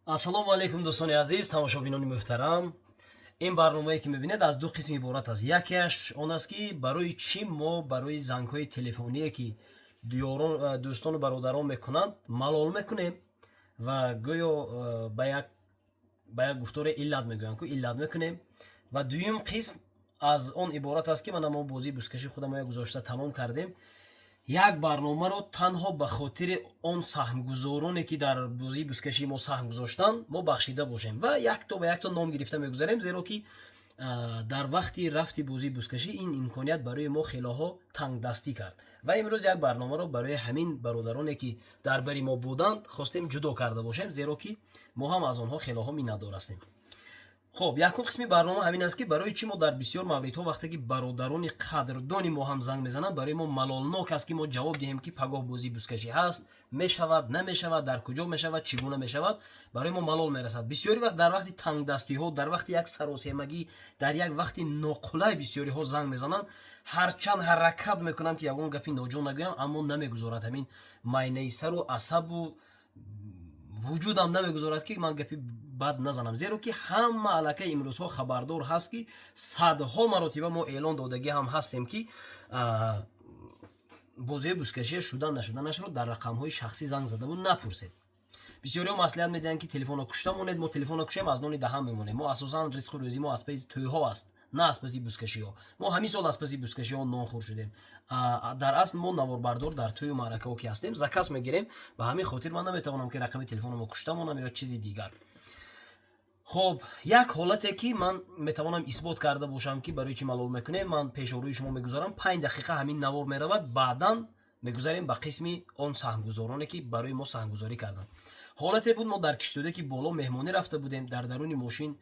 Ассалому алайкум, дӯстони азиз, тамошобинони муҳтарам. Ин барномае, ки мебинед, аз ду қисм иборат аст. Якеаш он аст, ки барои чӣ мо барои зангҳои телефоние, ки дӯстону бародарон мекунанд, малол мекунем ва гӯё ба як гуфторе иллат мегӯянд ку, иллат мекунем. Ва дуюм қисм аз он иборат аст, ки мана мо бозии бузкашӣ худамо як гузошта тамом кардем. Як барномаро танҳо ба хотири он саҳмгузороне, ки дар бозии бузкашии мо саҳм гузоштанд, мо бахшида бошем ва якто ба якто ном гирифта мегузарем, зеро ки дар вақти рафти бозии бузкашӣ ин имконият барои мо хелоҳо тангдастӣ кард. Ва имрӯз як барномаро барои ҳамин бародароне, ки дар бари мо буданд, хостем ҷудо карда бошем, зеро ки мо ҳам аз онҳо хелоҳо миннатдор ҳастем. Хоб, якум қисми барнома ҳамин аст, ки барои чӣ мо дар бисёр мавридҳо, вақте ки бародарони қадрдони мо ҳам занг мезананд, барои мо малолнок аст, ки мо ҷавоб диҳем, ки пагоҳ бозии бузкашӣ ҳаст, мешавад, намешавад, дар куҷо мешавад, чӣ гуна мешавад. Барои мо малол мерасад. Бисёри вақт дар вақти тангдастиҳо, дар вақти як саросемагӣ, дар як вақти ноқулай бисёриҳо занг мезананд. Ҳарчанд ҳаракат мекунам, ки ягон гапи ноҷо нагӯям, аммо намегузорад, ҳамин майнаи сару асабу вуҷудам намегузорад, ки ман гапи бад назанам, зеро ки ҳама аллакай имрӯзҳо хабардор ҳаст, ки садҳо маротиба мо эълон додагӣ ҳам ҳастем, ки бозии бузкашия шудан нашуданашро дар рақамҳои шахсӣ занг задаву напурсед. Бисёриҳо маслиҳат медиҳанд, ки телефонро кушта монед. Мо телефонро кушем, аз нони даҳан мемонем. Мо асосан ризқу рӯзӣ мо аз паси тӯйҳо аст, на аз паси бузкашиҳо. Мо ҳамин сол аз паси бузкашиҳо нонхӯр шудем. Дар асл мо наворбардор дар тӯю маъракаҳо ки ҳастем, заказ мегирем. Ба ҳамин хотир ман наметавонам, ки рақами телефономо кушта монам ё чизи дигар. Хоб, як ҳолате, ки ман метавонам исбот карда бошам, ки барои чӣ малол мекунем, ман пешорӯи шумо мегузорам. 5 дақиқа ҳамин навор меравад, баъдан мегузарем ба қисми он саҳмгузороне, ки барои мо саҳмгузорӣ карданд. Ҳолате буд, мо дар киштуде, ки боло меҳмонӣ рафта будем. Дар даруни мошин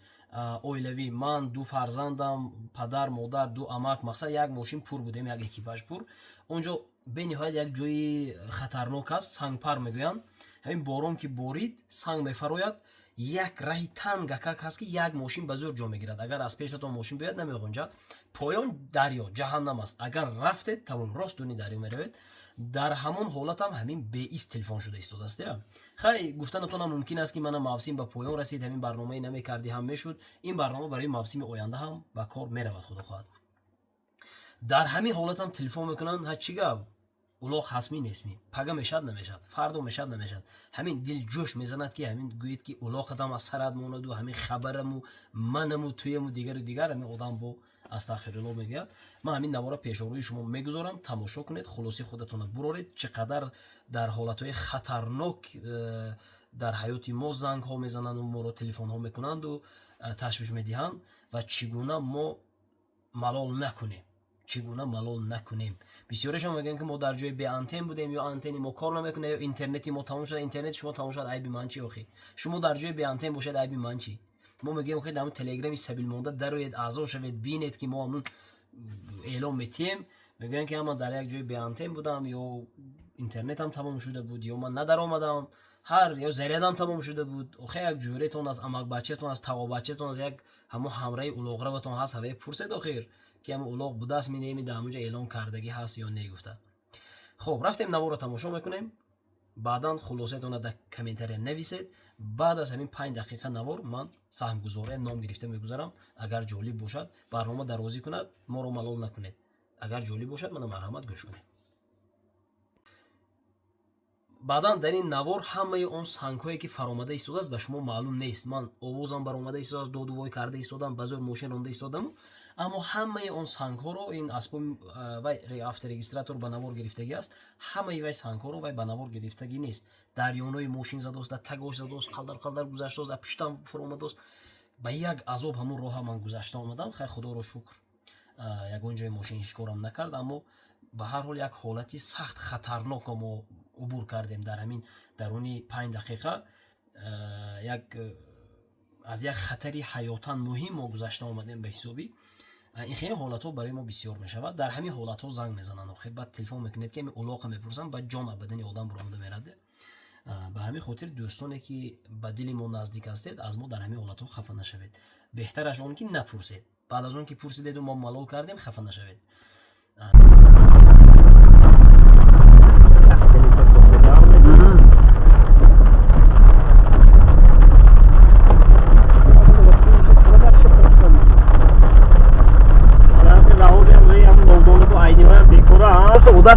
оилавӣ, ман, ду фарзандам, падар, модар, ду амак, мақсад, як мошин пур будем, як экипаж пур. Он ҷо бениҳоят як ҷои хатарнок аст, сангпар мегӯянд. Ҳамин борон ки борид, санг мефарояд. Як раҳи тангакак ҳаст, ки як мошин ба зӯр ҷо мегирад. Агар аз пешатон мошин биёяд, намеғунҷад. Поён дарё, ҷаҳаннам аст. Агар рафтед, тамом, рост дуни дарё меравед. Дар ҳамон ҳолатам ҳамин беист телефон шуда истодааст. Хай, гуфтанатонам мумкин аст, ки мана мавсим ба поён расид, ҳамин барномае намекардӣ ҳам мешуд. Ин барнома барои мавсими оянда ҳам ба кор меравад, худо хоҳад. Дар ҳамин ҳолатам телефон мекунанд: «Ҳа, чӣ гап, улоқ ҳастми, нестми, пага мешад, намешад, фардо мешад, намешад?» Ҳамин дил ҷӯш мезанад, ки ҳамин гӯед, ки улоқатам аз сарат монаду ҳамин хабараму манаму туяму дигару дигар. Ҳамин одам бо астағфирулло мегӯяд. Ман ҳамин навора пешорӯи шумо мегузорам, тамошо кунед, хулоси худатонро буроред, чӣ қадар дар ҳолатҳои хатарнок дар ҳаёти мо зангҳо мезананду моро телефонҳо мекунанду ташвиш медиҳанд ва чӣ гуна мо малол накунем, чӣ гуна малол накунем. Бисёрешон мегӯянд, ки мо дар ҷои беантен будем, ё антени мо кор намекунад, ё интернети мо тамом шуда. Интернети шумо тамом шуд, айби ман чӣ охи? Шумо дар ҷои беантен бошед, айби ман чӣ? Мо мегӯем, охи, дар телеграми сабилмонда дароед, аъзо шавед, бинед, ки мо ҳамун эълон метиҳем. Мегӯянд, ки ман дар як ҷои беантен будам, ё интернетам тамом шуда буд, ё ман надаромадам, ҳар ё зарядам тамом шуда буд. Охе, як ҷӯретон аст, амакбачатон аст, тағобачатон аст, як ҳамун ҳамраи улоғраватон ҳаст, ҳавае пурсед охир, ки ҳамун улоғ будааст, минеми, дар ҳамунҷо эълон кардагӣ ҳаст ё не гуфта. Хоб, рафтем, наворро тамошо мекунем, баъдан хулосаятонро дар комментария нависед. Баъд аз ҳамин 5 дақиқа навор ман саҳмгузория ном гирифта мегузарам. Агар ҷолиб бошад, барнома дарозӣ кунад, моро малол накунед. Агар ҷолиб бошад, мана, марҳамат, гӯш кунед. Баъдан дар ин навор ҳамаи он сангҳое, ки фаромада истодааст, ба шумо маълум нест. Ман овозам баромада истодааст, додувой карда истодам, ба зӯр мошин ронда истодаму, аммо ҳамаи он сангҳоро ин асбоби вай авторегистратор ба навор гирифтагӣ аст. Ҳамаи вай сангҳоро вай ба навор гирифтагӣ нест. Дар ёнои мошин задост, дар тагош задост, қалдар қалдар гузаштааст, дар пуштам фуромадааст. Ба як азоб ҳамун роҳа ман гузашта омадам. Хай, худоро шукр, ягон ҷои мошин ҳеҷ корам накард, аммо ба ҳар ҳол як ҳолати сахт хатарноко мо убур кардем. Дар ҳамин даруни 5 дақиқа як аз як хатари ҳаётан муҳим мо гузашта омадем. Ба ҳисоби ин хеле ҳолатҳо барои мо бисёр мешавад. Дар ҳамин ҳолатҳо занг мезананд охир, баъд телефон мекунед, ки ҳамин улоқа мепурсанд, баъд ҷон абадани одам буромада мераде. Ба ҳамин хотир, дӯстоне, ки ба дили мо наздик ҳастед, аз мо дар ҳамин ҳолатҳо хафа нашавед. Беҳтараш он, ки напурсед. Баъд аз он ки пурсидеду мо малол кардем, хафа нашавед.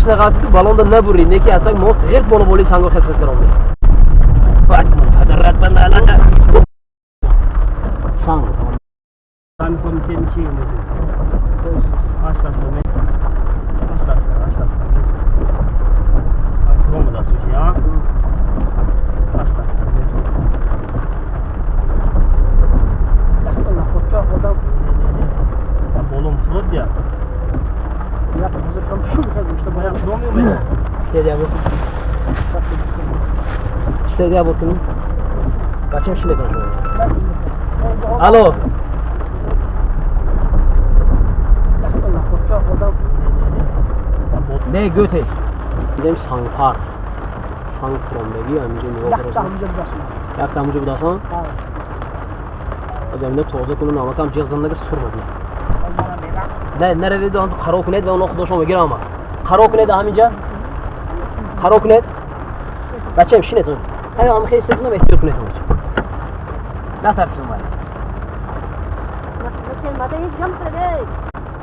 Точно ғалтиду балонда набурид, не ки аслан мо ғирт боло боли санго хес хес каромед. Падарат банда. Санг. Бачам ши мекунам. Алло. Не гӯте. Дем сангпар. Санг фуромдагӣ ҳаминҷо нигоҳ карда. Якта ҳаминҷо будасан? Аз ҳамина тоза кунам, намакам ҷиғ зандаги сур мекунам. Не, наравед, он қарор кунед ва оно худошон мегирам ама. Қарор кунед ҳаминҷа. Қарор кунед. Бачам шинед. Ҳай ам хеле сизна эҳтиёт кунед. Натарсин вай.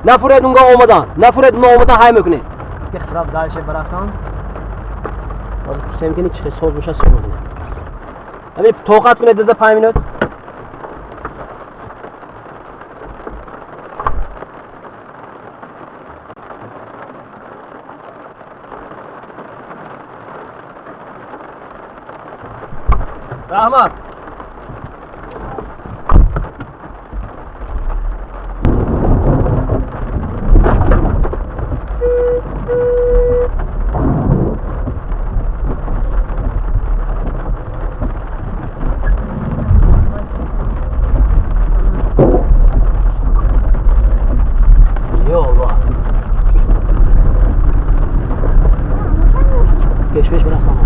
Нафуред унга омадан. Нафуред унга омадан ҳай мекунед. Хираб дальше барафтан. Ҳозир пурсем ки чӣ соз боша соз мекунед. Ҳамин тоқат кунед дада 5 минут. Раҳмат. Пеш-пеш бирастам.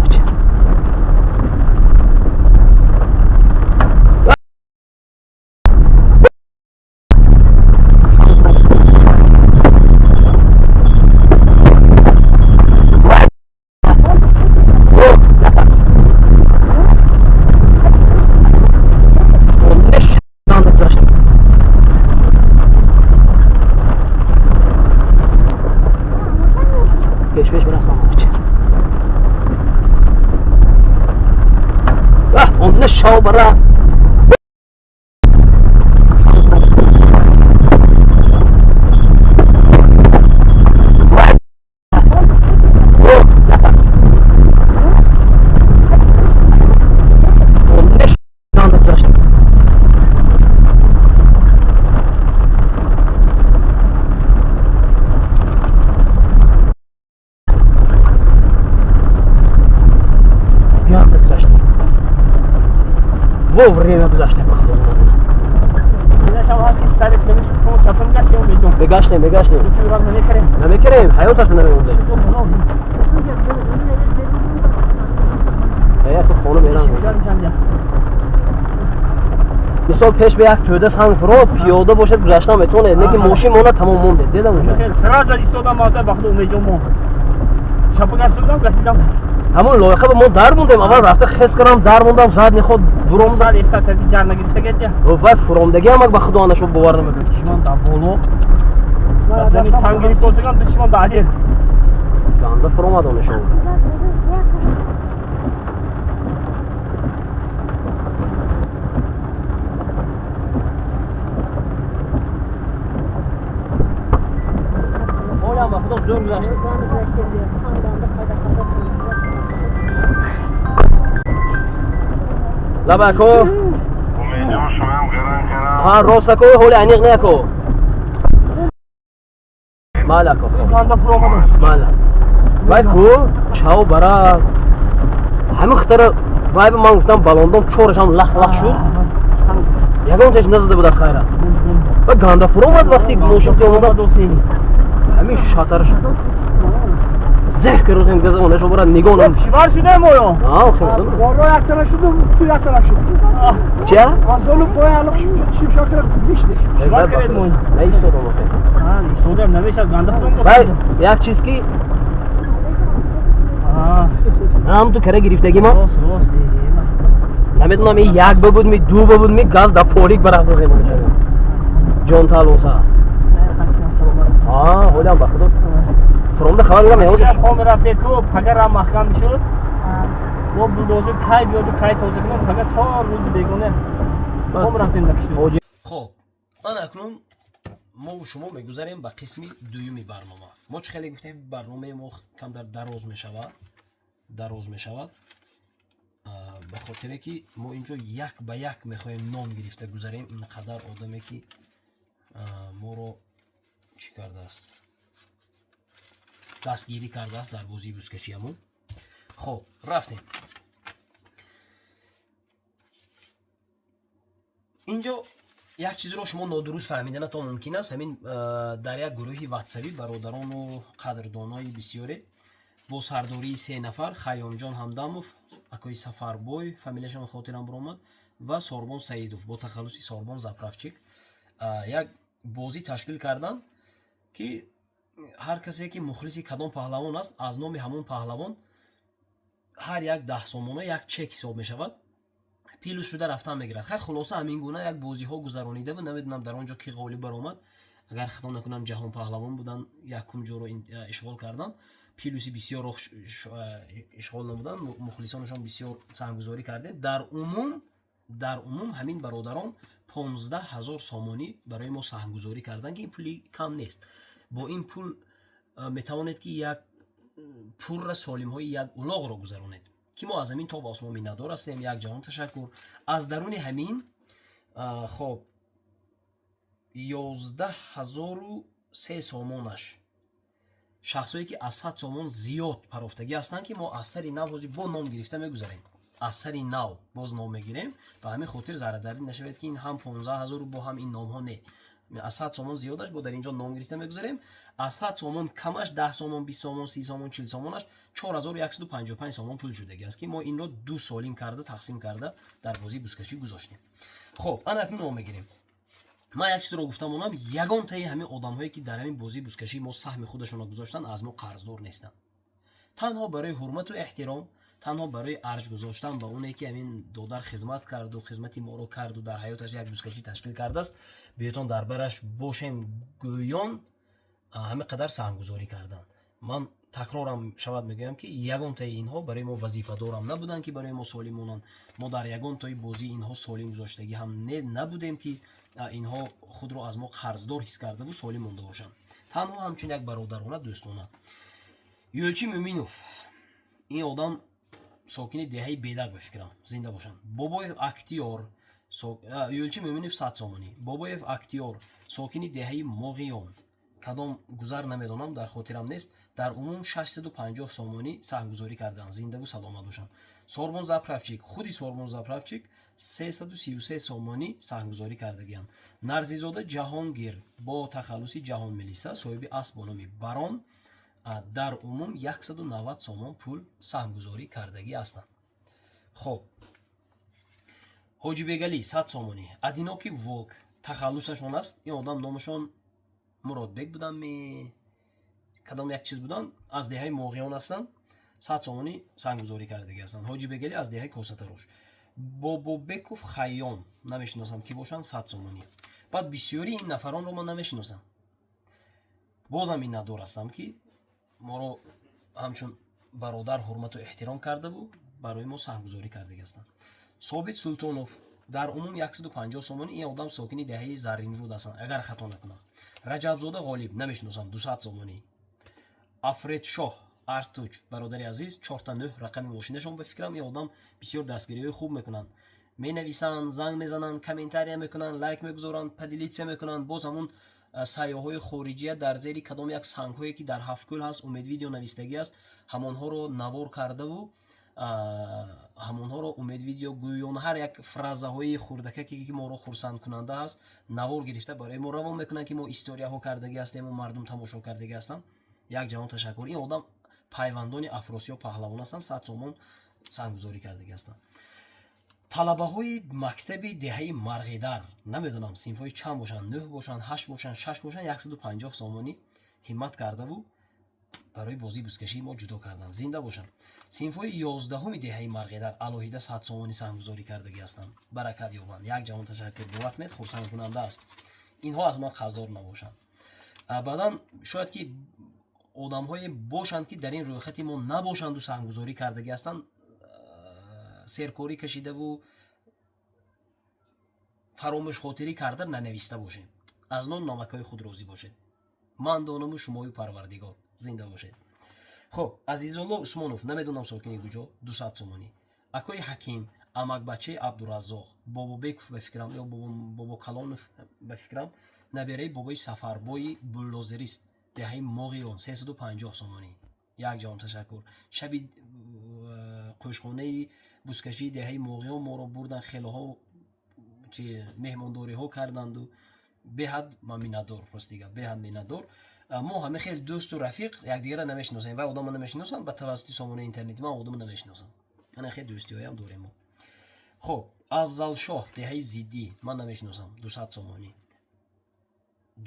Пеш-пеш бирастам. Шобара вовремя гузаштем. Бегаштем, бегаштем. Намекарем, ҳаёташ намемондем. Як хона мерам. Мисол пеш ба як тӯда санг фурод, пиёда бошад гузаштан метавонед, не ки мошин монад тамом мондед. Дедам уҷа. Сразу истодам, ата бахду умеҷо мон. Шапа гаштам, гаштам. Ҳамон лоиҳа ба мо дар мондем, аввал рафта хес кардам, дар мондам, задни ход дуром зад, эфта ҷар нагирифта. Ва фуромдагӣ ҳам ба худо анашо бовар намекунад. Чишмон дар боло. Дами санг гирифтосагам, чишмон дар алир. Ганда фуромад онашо. Ҳолам ба худо зӯр гузашт. Лабако. Ҳа, рост ако, ҳоли аниқ не ако. Мала ако. Мала. Вай ку, чао бара. Ҳамин хитара вай ба ман гуфтам балондом чорашам лах-лах шуд. Ягон чиз назада буд аз хайра. Ва ганда фуромад вақти мошин ки омада. Ҳамин шатараш. Зеҳ ки рӯзем газа онашо бара нигоҳ нам. Шивар шудем оё? Ҳа, хеле. Боро яктара шудум, ту яктара шуд. Ча? Аз олу поя алоқ шимшокра гишти. Шивар кардем мо. Не истодам охе. Ҳа, истодам намешад ганда фуром. Вай, як чиз ки ҳам ту кара гирифтагӣ ма. Рост, рост. Намедонам ин як бабуд ми, ду бабуд ми, газ да порик барафтозем. Ҷон талоса. Ҳа, ҳолам ба худо. Фуромда хабар дорам, ҳозир. Хом рафте ку, пага рам маҳкам мешуд. Мо булдозер кай биёду, кай тоза кунам, пага 4 рӯзи бегона хом рафтем накишид. Хоб, ан акнун мову шумо мегузарем ба қисми дуюми барнома. Мо чӣ хеле гуфтем, барномаи мо камтар дароз мешавад, дароз мешавад, ба хотире ки мо инҷо як ба як мехоҳем ном гирифта гузарем. Ин қадар одаме ки моро чӣ кардааст, дастгирӣ кардааст дар бозии бузкашиямон. Хоб, рафтем. Инҷо як чизро шумо нодуруст фаҳмиданатон мумкин аст. Ҳамин дар як гурӯҳи ватсавӣ бародарону қадрдонои бисёре бо сардории се нафар: Хайёмҷон Ҳамдамов, акои Сафарбой, фамилияшон хотирам биромад, ва Сорбон Саидов бо тахаллуси Сорбон Заправчик як бозӣ ташкил карданд, ки ҳар касе ки мухлиси кадом паҳлавон аст, аз номи ҳамон паҳлавон ҳар як 10 сомона як чек ҳисоб мешавад, плюс шуда рафтан мегирад. Хай, хулоса, ҳамин гуна як бозиҳо гузаронидаву намедонам, дар он ҷо ки ғолиб баромад. Агар хато накунам, Ҷаҳон Паҳлавон буданд, якум ҷоро ишғол карданд, плюси бисёрро ишғол намуданд, мухлисонашон бисёр саҳмгузорӣ кардем. Дар умум ҳамин бародарон 15 000 сомонӣ барои мо саҳмгузорӣ карданд, ки ин пули кам нест. Бо ин пул метавонед ки як пурра солимҳои як улоғро гузаронед, ки мо аз ҳамин то ба осмон миннатдор ҳастем. Як ҷаҳон ташаккур. Аз даруни ҳамин, хоб, 11 003 сомонаш шахсое ки аз 100 сомон зиёд парофтагӣ ҳастанд, ки мо аз сари нав ҳозир бо ном гирифта мегузарем, аз сари нав боз ном мегирем. Ба ҳамин хотир заррадарӣ нашавед, ки ин ҳам 15 000 бо ҳам ин номҳо. Не, аз 100 сомон зиёдаш бо дар инҷо ном гирифта мегузарем. Аз 100 сомон камаш, 10 сомон, 20 сомон, 30 сомон, 40 сомонаш 4155 сомон пул шудагӣ аст, ки мо инро ду солим карда тақсим карда дар бозии бузкашӣ гузоштем. Хоб, ана акнун ном мегирем. Ман як чизро гуфта монам: ягонтаи ҳамин одамҳое ки дар ҳамин бозии бузкашӣ мо саҳми худашонро гузоштанд, аз мо қарздор нестанд. Танҳо барои ҳурмату эҳтиром, танҳо барои арҷ гузоштан ба оне ки ҳамин додар хизмат карду хизмати моро карду дар ҳаёташ як бузкашӣ ташкил кардааст, биётон дар бараш бошем гӯён ҳамин қадар саҳмгузорӣ карданд. Ман такрорам шавад, мегӯям, ки ягонтаи инҳо барои мо вазифадорам набуданд, ки барои мо солим монанд. Мо дар ягонтаи бозии инҳо солим гузоштагӣ ҳам набудем, ки инҳо худро аз мо қарздор ҳис кардаву солим монда бошанд. Танҳо ҳамчун як бародарона, дӯстона. Юлчи Муъминов, ин одам сокини деҳаи Бедак ба фикрам, зинда бошанд. Бобоев Актиёр, Юлчи Муъминов 100 сомонӣ. Бобоев Актиёр, сокини деҳаи Моғиён, кадом гузар намедонам, дар хотирам нест, дар умум 650 сомонӣ саҳмгузорӣ карданд, зиндаву саломат бошанд. Сорбон Заправчик, худи Сорбон Заправчик 333 сомонӣ саҳмгузорӣ кардагианд. Нарзизода Ҷаҳонгир бо тахаллуси Ҷаҳон Мелиса, соҳиби асп бо номи Барон, дар умум 190 сомон пул саҳмгузорӣ кардагӣ ҳастанд. Хоб, Ҳоҷибегалӣ 100 сомонӣ. Одинокий Волк тахаллусашон аст. Ин одам номашон Муродбек буданд ми кадом як чиз буданд, аз деҳаи Моғиён ҳастанд, 100 сомонӣ саҳмгузорӣ кардагӣ ҳастанд. Ҳоҷибегалӣ аз деҳаи Косатарош. Бобобеков Хайём, намешиносам ки бошанд, 100 сомонӣ. Баъд бисёри ин нафаронро ман намешиносам. Бозам миннатдор ҳастам, ки моро ҳамчун бародар ҳурмату эҳтиром кардаву барои мо саҳмгузорӣ кардагӣ ҳастанд. Собит Султонов дар умум 150 сомонӣ. Ин одам сокини деҳаи Зарринруд ҳастанд, агар хато накунам. Раҷабзода Ғолиб, намешиносам, 200 сомонӣ. Афредшоҳ Артуч, бародари азиз, чорта нӯҳ рақами мошинашон ба фикрам. Ин одам бисёр дастгириҳои хуб мекунанд, менависанд, занг мезананд, комментария мекунанд, лайк мегузоранд, поделиться мекунанд. Боз ҳамун сайёҳҳои хориҷия дар зери кадом як сангҳое ки дар Ҳафткӯл ҳаст, Умед Видео навистагӣ аст, ҳамонҳоро навор кардаву ҳамонҳоро Умед Видео гӯён, ҳар як фразаҳои хурдакаке ки моро хурсандкунанда аст, навор гирифта барои мо равон мекунанд, ки мо историяҳо кардагӣ ҳастему мардум тамошо кардагӣ ҳастанд. Як ҷаҳон ташаккур. Ин одам пайвандони Афросиёб Паҳлавон ҳастанд, 100 сомон саҳмгузорӣ кардагӣ ҳастанд. Талабаҳои мактаби деҳаи Марғидар, намедонам, синфҳои чанд бошанд, нӯҳ бошанд, ҳашт бошанд, шаш бошанд, 150 сомонӣ ҳиммат кардаву барои бозии бузкашии мо ҷудо карданд, зинда бошанд. Синфҳои 11-уми деҳаи Марғидар алоҳида 100 сомонӣ саҳмгузорӣ кардагӣ ҳастанд, баракат ёбанд. Як ҷаҳон ташаккур. Бовар кунед, хурсандкунанда аст. Инҳо аз ман қарздор набошанд. Баъдан шояд ки Одамҳое бошанд, ки дар ин рӯйхати мо набошанду саҳмгузорӣ кардагӣ ҳастанд, серкорӣ кашидаву фаромӯшхотирӣ карда нанависта бошем. Аз нону намакҳои худ розӣ бошед. Ман донаму шумою Парвардигор. Зинда бошед. Хуб, Азизулло Усмонов, намедонам сокини куҷо, 200 сомонӣ. Акои Ҳаким, амакбачаи Абдураззоқ Бобобеков, ба фикрам, ё Бобокалонов, ба фикрам, набераи бобои Сафарбои булдозерист, деҳаи Моғиён, 350 сомонӣ. Як ҷаҳон ташаккур. Шаби қӯшхонаи бузкашии деҳаи Моғиён моро бурдан, хелоҳо чи меҳмондориҳо карданду беҳад ман миннатдор, ростига, беҳад миннатдор. Мо ҳама хел дӯсту рафиқ, якдигарро намешиносем. Вай одамро намешиносанд ба тавассути сомонаи интернети, ман одамро намешиносам. Ана хел дӯстиҳоям дорем мо. Хуб, Афзалшоҳ, деҳаи Зиддӣ, ман намешиносам, 200 сомонӣ.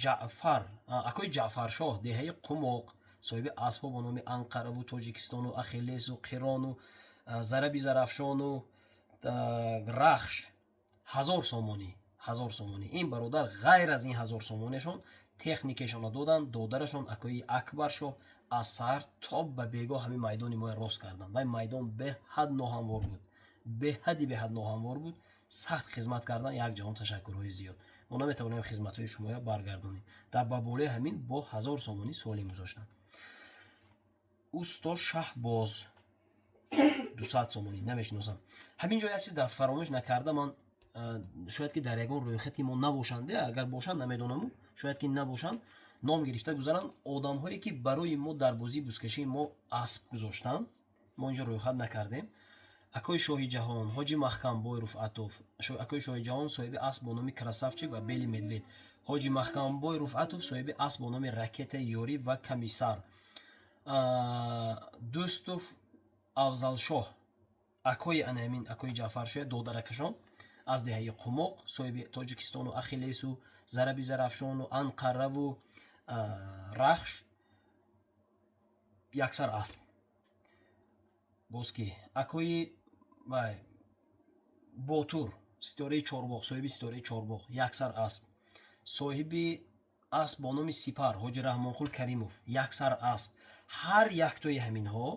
Ҷаъфар, акои Ҷаъфаршоҳ, деҳаи Қумоқ, соҳиби аспҳо бо номи Анқараву Тоҷикистону Ахиллесу Қирону Зараби Зарафшону Рахш, 1000 сомонӣ, 1000 сомонӣ. Ин бародар ғайр аз ин 1000 сомонешон техникашонро доданд. Додарашон, акои Акбаршоҳ, аз саҳар то ба бегоҳ ҳамин майдони моя рост карданд. Вай майдон беҳад ноҳамвор буд, беҳади беҳад ноҳамвор буд. Сахт хизмат кардан. Як ҷаҳон ташаккурҳои зиёд. Мо наметавонем хизматҳои шумоя баргардонем. Дар ба болои ҳамин бо 1000 сомонӣ солим гузоштанд. Усто Шаҳбоз, 200 сомонӣ, намешиносам. Ҳамин ҷо як чиз дар фаромӯш накарда ман, шояд ки дар ягон рӯйхати мо набошанд, агар бошанд, намедонаму, шояд ки набошанд, ном гирифта гузаранд. Одамҳое, ки барои мо дар бозии бузкашии мо асп гузоштанд, мо инҷо рӯйхат накардем. Акои Шоҳи Ҷаҳон, Ҳоҷи Маҳкамбой Руфъатов. Акои Шоҳи Ҷаҳон соҳиби асп бо номи Красавчик ва Белый Медведь. Ҳоҷи Маҳкамбой Руфъатов соҳиби асп бо номи Ракета, Ёрӣ ва Комиссар. Дӯстов Афзалшоҳ, акои анаамин акои Ҷаъфаршоҳ, додаракашон, аз деҳаи Қумоқ, соҳиби Тоҷикистону Ахиллесу Зараби Зарафшону Анқараву Рахш, яксар асп. Боз ки? Акои вай Ботур, Ситораи Чорбоғ, соҳиби Ситораи Чорбоғ, яксар асп. Соҳиби асп бо номи Сипар, Ҳоҷи Раҳмонқул Каримов, яксар асп. Ҳар яктои ҳаминҳо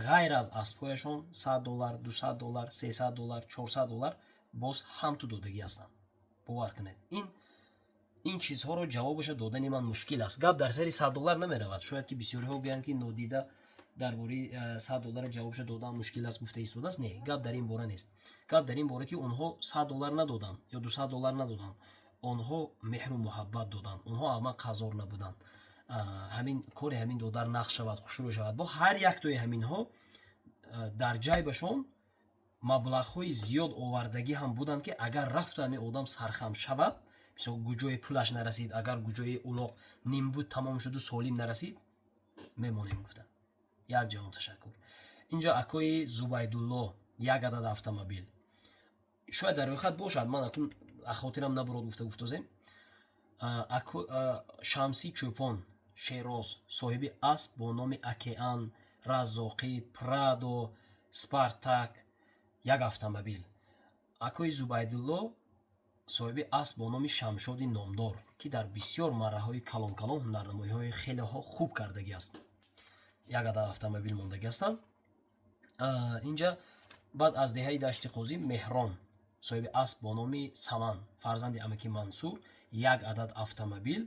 ғайр аз аспҳояшон 100 доллар, 200 доллар, 300 доллар, 400 доллар боз ҳамту додагӣ ҳастанд. Бовар кунед, ин чизҳоро ҷавобаша додани ман мушкил аст. Гап дар сари 100 доллар намеравад. Шояд ки бисёриҳо гӯянд, ки нодида дар бораи 100 доллара ҷавобаша додан мушкил аст гуфта истодааст. Не, гап дар ин бора нест. Гап дар ин бора, ки онҳо 100 доллар надоданд ё 200 доллар надоданд, онҳо меҳру муҳаббат доданд. Онҳо аввал қазор набуданд. Ҳамин кори ҳамин додар нақш шавад, хушрӯ шавад. Бо ҳар яктои ҳаминҳо дар ҷайбашон маблағҳои зиёд овардагӣ ҳам буданд, ки агар рафту ҳамин одам сархам шавад, мисол, гуҷои пулаш нарасид, агар гуҷои улоқ нимбуд тамом шуду солим нарасид, мемонем гуфта. Як ҷаҳон ташаккур. Инҷо акои Зубайдулло, як адад автомобил. Шояд дар рӯйхат бошад, ман акун хотирам набурод гуфта гуфтозем. Шамси Чӯпон, Шероз, соҳиби асп бо номи Океан, Раззоқӣ, Прадо, Спартак, як автомобил. Акои Зубайдулло, соҳиби асп бо номи Шамшоди Номдор, ки дар бисёр марраҳои калон-калон ҳунарнамоиҳои хелеҳо хуб кардагӣ аст, як адад автомобил мондагӣ ҳастанд инҷа. Баъд аз деҳаи Дашти Қозӣ Меҳрон, соҳиби асп бо номи Саман, фарзанди амаки Мансур, як адад автомобил,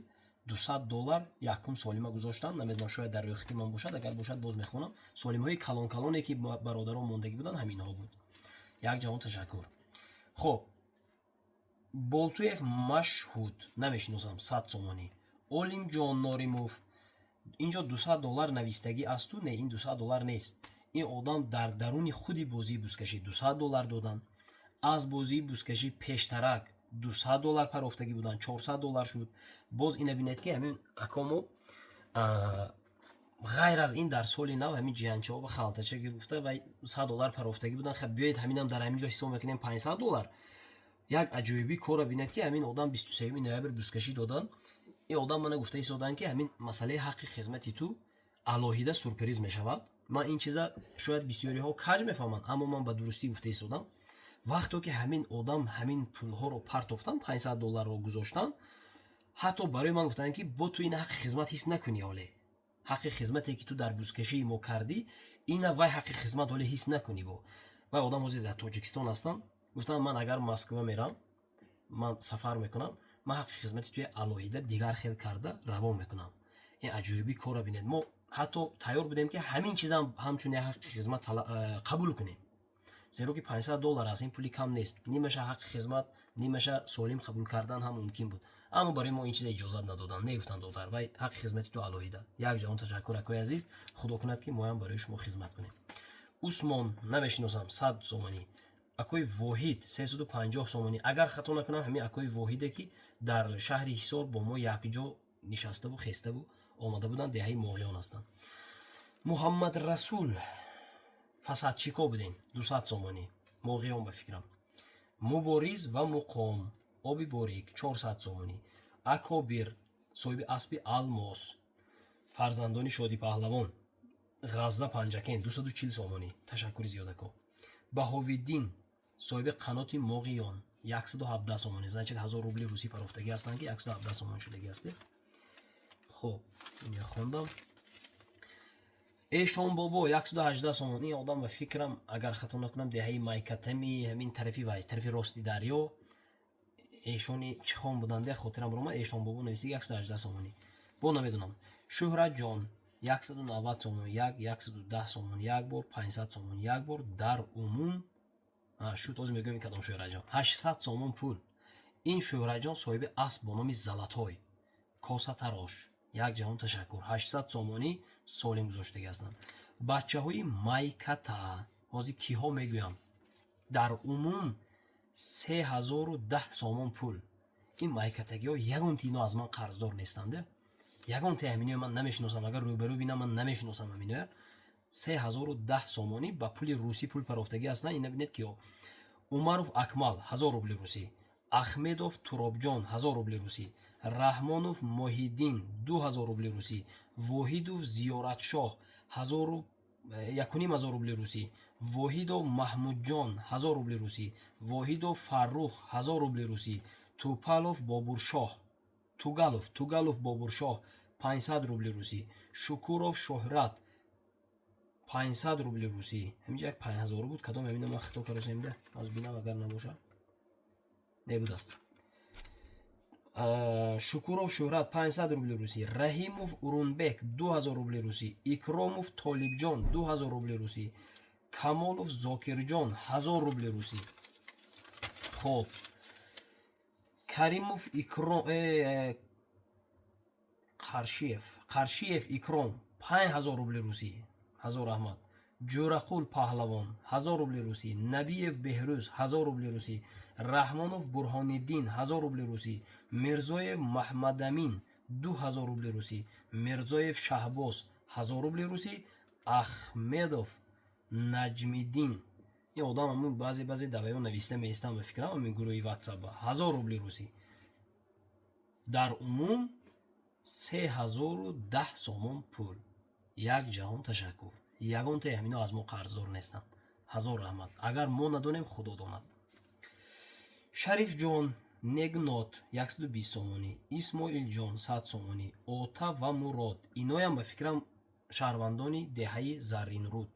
200 доллар якум солима гузоштанд. Намедонам, шояд дар рӯйхати ман бошад, агар бошад, боз мехонам. Солимҳои калон-калоне, ки бародарон мондагӣ буданд, ҳаминҳо буд. Як ҷаҳон ташаккур. Хуб, Болтуев Машҳуд, намешиносам, 100 сомонӣ. Олимҷон Норимов, инҷо 200 доллар навистагӣ асту не, ин 200 доллар нест. Ин одам дар даруни худи бозии бузкашӣ 200 доллар доданд. Аз бозии бузкашӣ пештарак 200 доллар парофтагӣ буданд, 400 доллар шуд. Боз ина бинед, ки ҳамин акомо ғайр аз ин дар соли нав ҳамин ҷиянчаҳо ба халтача гуфта ва 100 доллар парофтагӣ буданд. Хаб, биёед, ҳаминам дар ҳамин ҷо ҳисоб мекунем, 500 доллар. Як аҷоибӣ корро бинед, ки ҳамин одам 23 ноябр бузкашӣ доданд. Ин одам мана гуфта истоданд, ки ҳамин масъалаи ҳаққи хизмати ту алоҳида сюрприз мешавад. Ман ин чиза шояд бисёриҳо каҷ мефаҳманд, аммо ман ба дурустӣ гуфта истодам. Вақто ки ҳамин одам ҳамин пулҳоро партофтанд, 500 долларро гузоштанд, ҳатто барои ман гуфтанд, ки бо ту ин ҳаққи хизмат ҳис накунӣ. Ҳоле Ҳаққи хизмате, ки ту дар бузкашии мо кардӣ, ина вай ҳаққи хизмат ҳоле ҳис накунӣ. Бо вай одам ҳозир дар Тоҷикистон ҳастанд. Гуфтам, ман агар Москва мерам, ман сафар мекунам, ман ҳаққи хизмати туя алоҳида дигар хел карда равон мекунам. Ин аҷоиби корро бинед. Мо ҳатто тайёр будем, ки ҳамин чизам ҳамчун як ҳаққи хизмат қабул кунем, зеро ки 500 доллар аст, ин пули кам нест. Нимаша ҳаққи хизмат, нимаша солим қабул кардан ҳам мумкин буд, аммо барои мо ин чиза иҷозат надоданд. Негуфтанд, додар, вай ҳаққи хизмати ту алоҳида. Як ҷаҳон ташаккур, акои азиз. Худо кунад, ки моям барои шумо хизмат кунем. Усмон, намешиносам, 100 сомонӣ. Акои Воҳид, 350 сомонӣ. Агар хато накунам, ҳамин акои Воҳиде, ки дар шаҳри Ҳисор бо мо якҷо нишаставу хеставу омада буданд, деҳаи Моғиён ҳастанд. Муҳаммад Расул, фасадчико будем, 200 сомонӣ, Моғиён ба фикрам. Мубориз ва Муқом, оби борик, 400 сомонӣ. Акобир, соҳиби аспи алмос, фарзандони Шоди Паҳлавон, Ғазза, Панҷакен, 240 сомонӣ. Ташаккури зиёд, ако. Баҳовиддин, соҳиби қаноти Моғиён, 117 сомонӣ. Значит, 1000 рубли русӣ парофтагӣ ҳастанд, ки 117 сомонӣ шудагӣ ҳасте. Хуб, инҷа хондам. Эшон Бобо, 118 сомон. Ин одам, ба фикрам, агар хато накунам, деҳаи Майкатами, ҳамин тарафи вай, тарафи рости дарё, эшони чихон буданд, хотирам ромад. Эшон Бобо нависиги, 118 сомонӣ. Бо намедонам. Шӯҳратҷон, 190 сомон як, 110 сомон як бор, 500 сомон як бор. Дар умум шуд, ҳозир мегӯям кадом Шӯҳратҷон. 800 сомон пул. Ин Шӯҳратҷон соҳиби асп бо номи Залатой, косатарош. Як ҷаҳон ташаккур, 800 сомонӣ солим гузоштагӣ ҳастанд. Бачаҳои Майката, ҳозир киҳо мегӯям. Дар умум 3010 сомон пул. Ин майкатагиҳо ягонти ино аз ман қарздор нестанд, ягонте ҳаминоя ман намешиносам. Агар рӯбарӯ бинам, ман намешиносам ҳаминоя. 3010 сомонӣ ба пули русӣ пул парофтагӣ ҳастанд. Ина бинед, киҳо: Умаров Акмал, 1000 рубли русӣ, Ахмедов Туробҷон, 1000 рубли русӣ, Раҳмонов Моҳиддин, 2000 рубли русӣ, Воҳидов Зиёратшоҳ, 1500 рубли русӣ, Воҳидов Маҳмудҷон, 1000 рубли русӣ, Воҳидов Фаррух, 1000 рубли русӣ, Тупалов Бобуршоҳ, Тугалов Бобуршоҳ, 500 рубли русӣ, Шукуров Шоҳрат, 500 рубли русӣ. Ҳаминҷа як 5000 буд, кадом ҳамина ман хито каросемда, аз бинам, агар набошад, небудааст. Шукуров Шӯҳрат, 500 рубли русӣ, Раҳимов Урунбек, 2000 рубли русӣ, Икромов Толибҷон, 2000 рубли русӣ, Камолов Зокирҷон, 1000 рубли русӣ. Хоб, Каримов Икром, Қаршиев Икром, 5000 рубли русӣ, ҳазор раҳмат. Ҷӯрақул Паҳлавон, 1000 рубли русӣ, Набиев Беҳрӯз, 1000 рубли русӣ, Раҳмонов Бурҳониддин, 1000 рубли русӣ, Мирзоев Маҳмадамин, 2000 рубли русӣ, Мирзоев Шаҳбоз, 1000 рубли русӣ, Ахмедов Наҷмиддин. Ин одам ҳамун баъзе баъзе даваё нависта меистам, ба фикрам, ҳамин гурӯҳи Ватсапа, 1000 рубли русӣ. Дар умум 3010 сомон пул. Як ҷаҳон ташаккур. Ягонтаи ҳамино аз мо қарздор нестанд. Ҳазор раҳмат. Агар мо надонем, Худо донад. Шарифҷон Негнот, 120 сомонӣ, Исмоилҷон, 100 сомонӣ, Ота ва Мурод. Иноям, ба фикрам, шаҳрвандони деҳаи Зарринруд.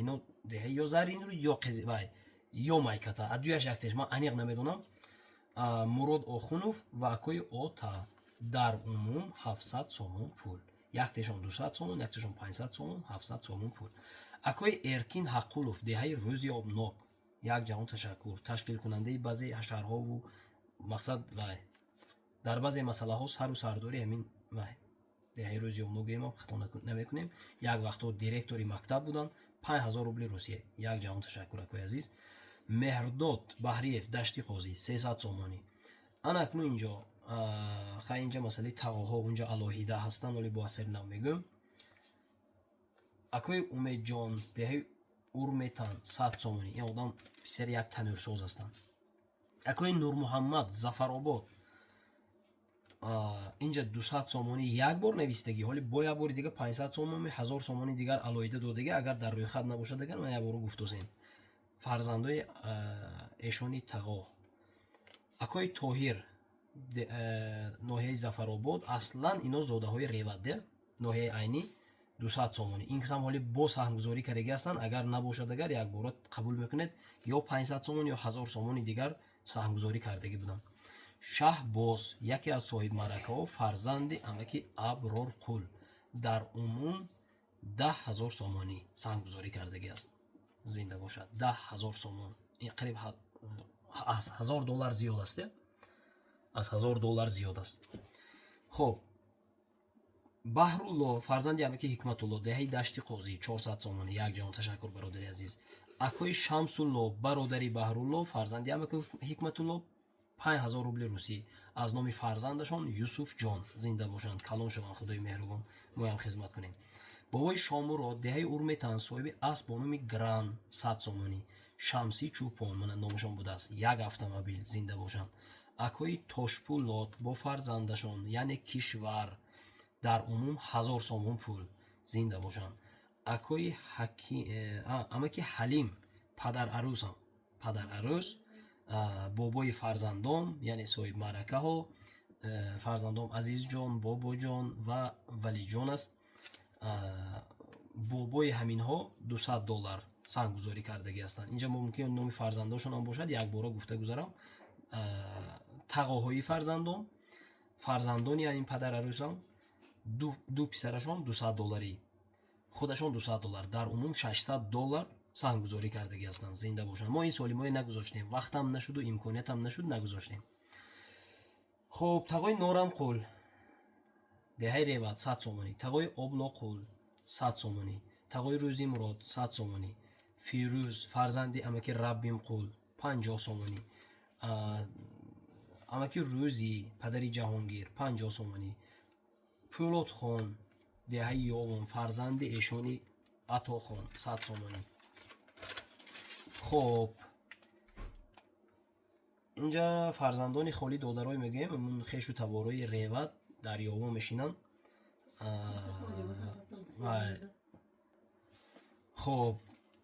Ино деҳаи ё Зарринруд, ё вай, ё Майката, адуяш яктеш, ман аниқ намедонам. Мурод Охунов ва акои Ота, дар умум 700 сомон пул. Яктешон 200 сомон, яктешон 500 сомон, 700 сомон пул. Акои Эркин Ҳаққулов, деҳаи Рӯзи Обнок, як ҷаҳон ташаккур. Ташкилкунандаи баъзе ҳашарҳову мақсад вай дар баъзе масъалаҳо сару сардори ҳамин вай деҳаи Рӯзи Обнок гӯем, хато намекунем. Як вақтҳо директори мактаб буданд. 5000 рубли Русия. Як ҷаҳон ташаккур, акои азиз. Меҳрдод Баҳриев, Дашти Қозӣ, 300 сомонӣ. Ана акнун инҷо, хай, инҷа масъалаи тағоҳо унҷа алоҳида ҳастанд, оли бо асари нав мегӯем. Акои Умедҷон, деҳаи Урметан, 100 сомонӣ. Ин одам писари як танӯрсоз ҳастанд. Акои Нурмуҳаммад, Зафаробод, инҷа 200 сомонӣ як бор навистагӣ, ҳоли бо як бори дигар 500 сомонӣ, 1000 сомонӣ дигар алоҳида додагӣ. Агар дар рӯйхат набошад, агар ман як боро гуфтозем, фарзандои эшони тағо. Акои Тоҳир, ноҳияи Зафаробод. Аслан ино зодаҳои Реваде. ноҳияи Айнӣ, 200 сомонӣ. Ин касам ҳоли бо саҳмгузорӣ кардагӣ ҳастанд. Агар набошад, агар якбора қабул мекунед, ё 500 сомон, ё 1000 сомони дигар саҳмгузорӣ кардагӣ буданд. Шаҳбоз, яке аз соҳибмаъракаҳо, фарзанди амаки Аброрқул, дар умум 10 000 сомонӣ саҳмгузорӣ кардагӣ аст. Зинда бошад. 10 000 сомон, ин қариб аз 1000 доллар зиёд аст, аз 1000 доллар зиёд аст. Хуб, Баҳрулло, фарзанди амаки Ҳикматулло, деҳаи Дашти Қозӣ, 400 сомонӣ. Як ҷаҳон ташаккур, бародари азиз. Акои Шамсулло, бародари Баҳрулло, фарзанди амаки Ҳикматулло, 5000 рубли русӣ аз номи фарзандашон Юсуфҷон. Зинда бошанд, калон шаванд, худои меҳрубон, моям хизмат кунем. Бобои Шомурод, деҳаи Урметан, соҳиби асп бо номи Гран, 100 сомонӣ. Шамсӣ Чӯпон, мана номашон будааст, як автомобил. Зинда бошанд. Акои Тошпулот бо фарзандашон, яъне Кишвар, дар умум 1000 сомон пул. Зинда бошанд. Акои амаки Ҳалим, падар арӯсам, падар арӯс, бобои фарзандом, яъне соҳибмаъракаҳо, фарзандом Азизҷон, Бобоҷон ва Валиҷон аст. Бобои ҳаминҳо 200 доллар саҳмгузорӣ кардагӣ ҳастанд. Инҷа мумкин номи фарзандошонам бошад, якбора гуфта гузарам. Тағоҳои фарзандом, фарзандони ҳамин падар арӯсам, ду писарашон 200 долларӣ, худашон 200 доллар, дар умум 600 доллар саҳмгузорӣ кардагӣ ҳастанд. Зинда бошанд. Мо ин солимое нагузоштем, вақтам нашуду имкониятам нашуд, нагузоштем. Хуб, тағои Норамқул, деҳаи Реват, 100 сомонӣ. Тағои Облоқул, 100 сомонӣ. Тағои Рӯзимурод, 100 сомонӣ. Фирӯз, фарзанди амаки Раббимқул, 50 сомонӣ. Амаки Рӯзӣ, падари Ҷаҳонгир, 50 сомонӣ. Пӯлодхон, деҳаи Ёвон, фарзанди эшони Атохон, 100 сомонӣ. Хуб, инҷа фарзандони холи додарой мегӯем, ҳамун хешу таборои Реват дар Ёвон мешинанд. Хуб,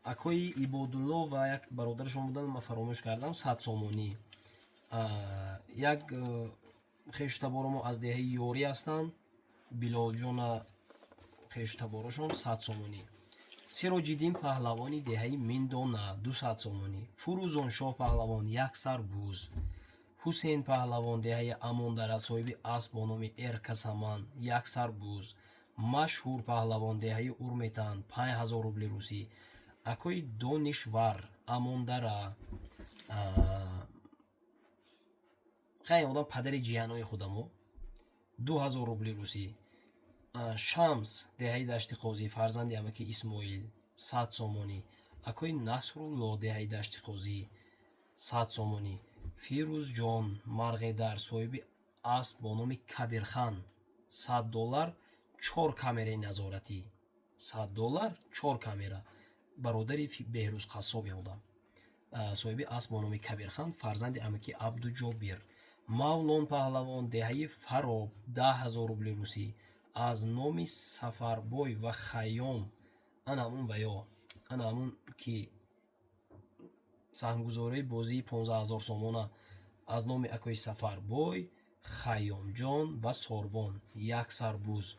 акои Ибодулло ва як бародарашон буданд, ман фаромӯш кардам, 100 сомонӣ. Як хешу таборо мо аз деҳаи Ёрӣ ҳастанд, Билолҷона хешу таборошон, 100 сомонӣ. Сироҷиддин Паҳлавони деҳаи Миндона, 200 сомонӣ. Фурӯзоншоҳ Паҳлавон, як сар буз. Ҳусейн Паҳлавон, деҳаи Амондара, соҳиби асп бо номи Эркасаман, як сар буз. Машҳур Паҳлавон, деҳаи Урметан, 5000 рубли русӣ. Акои Донишвар, Амондара, хай, одам падари ҷиянои худамо, 2000 рубли русӣ. Шамс, деҳаи Дашти Қозӣ, фарзанди амаки Исмоил, 100 сомонӣ. Акои Насрулло, деҳаи Дашти Қозӣ, 100 сомонӣ. Фирӯзҷон Марғедар, соҳиби асп бо номи Кабирхан, 100 доллар, чор камераи назоратӣ. 100 доллар, чор камера. Бародари Беҳрӯз Қассоб одам, соҳиби асп бо номи Кабирхан, фарзанди амаки Абдуҷобир. Мавлон Паҳлавон, деҳаи Фароб, 10 000 рубли русӣ аз номи Сафарбой ва Хайём. Ана ҳамун ва ё ана ҳамун ки саҳмгузории бозии 15 000 сомона, аз номи акои Сафарбой, Хайёмҷон ва Сорбон, як сар буз.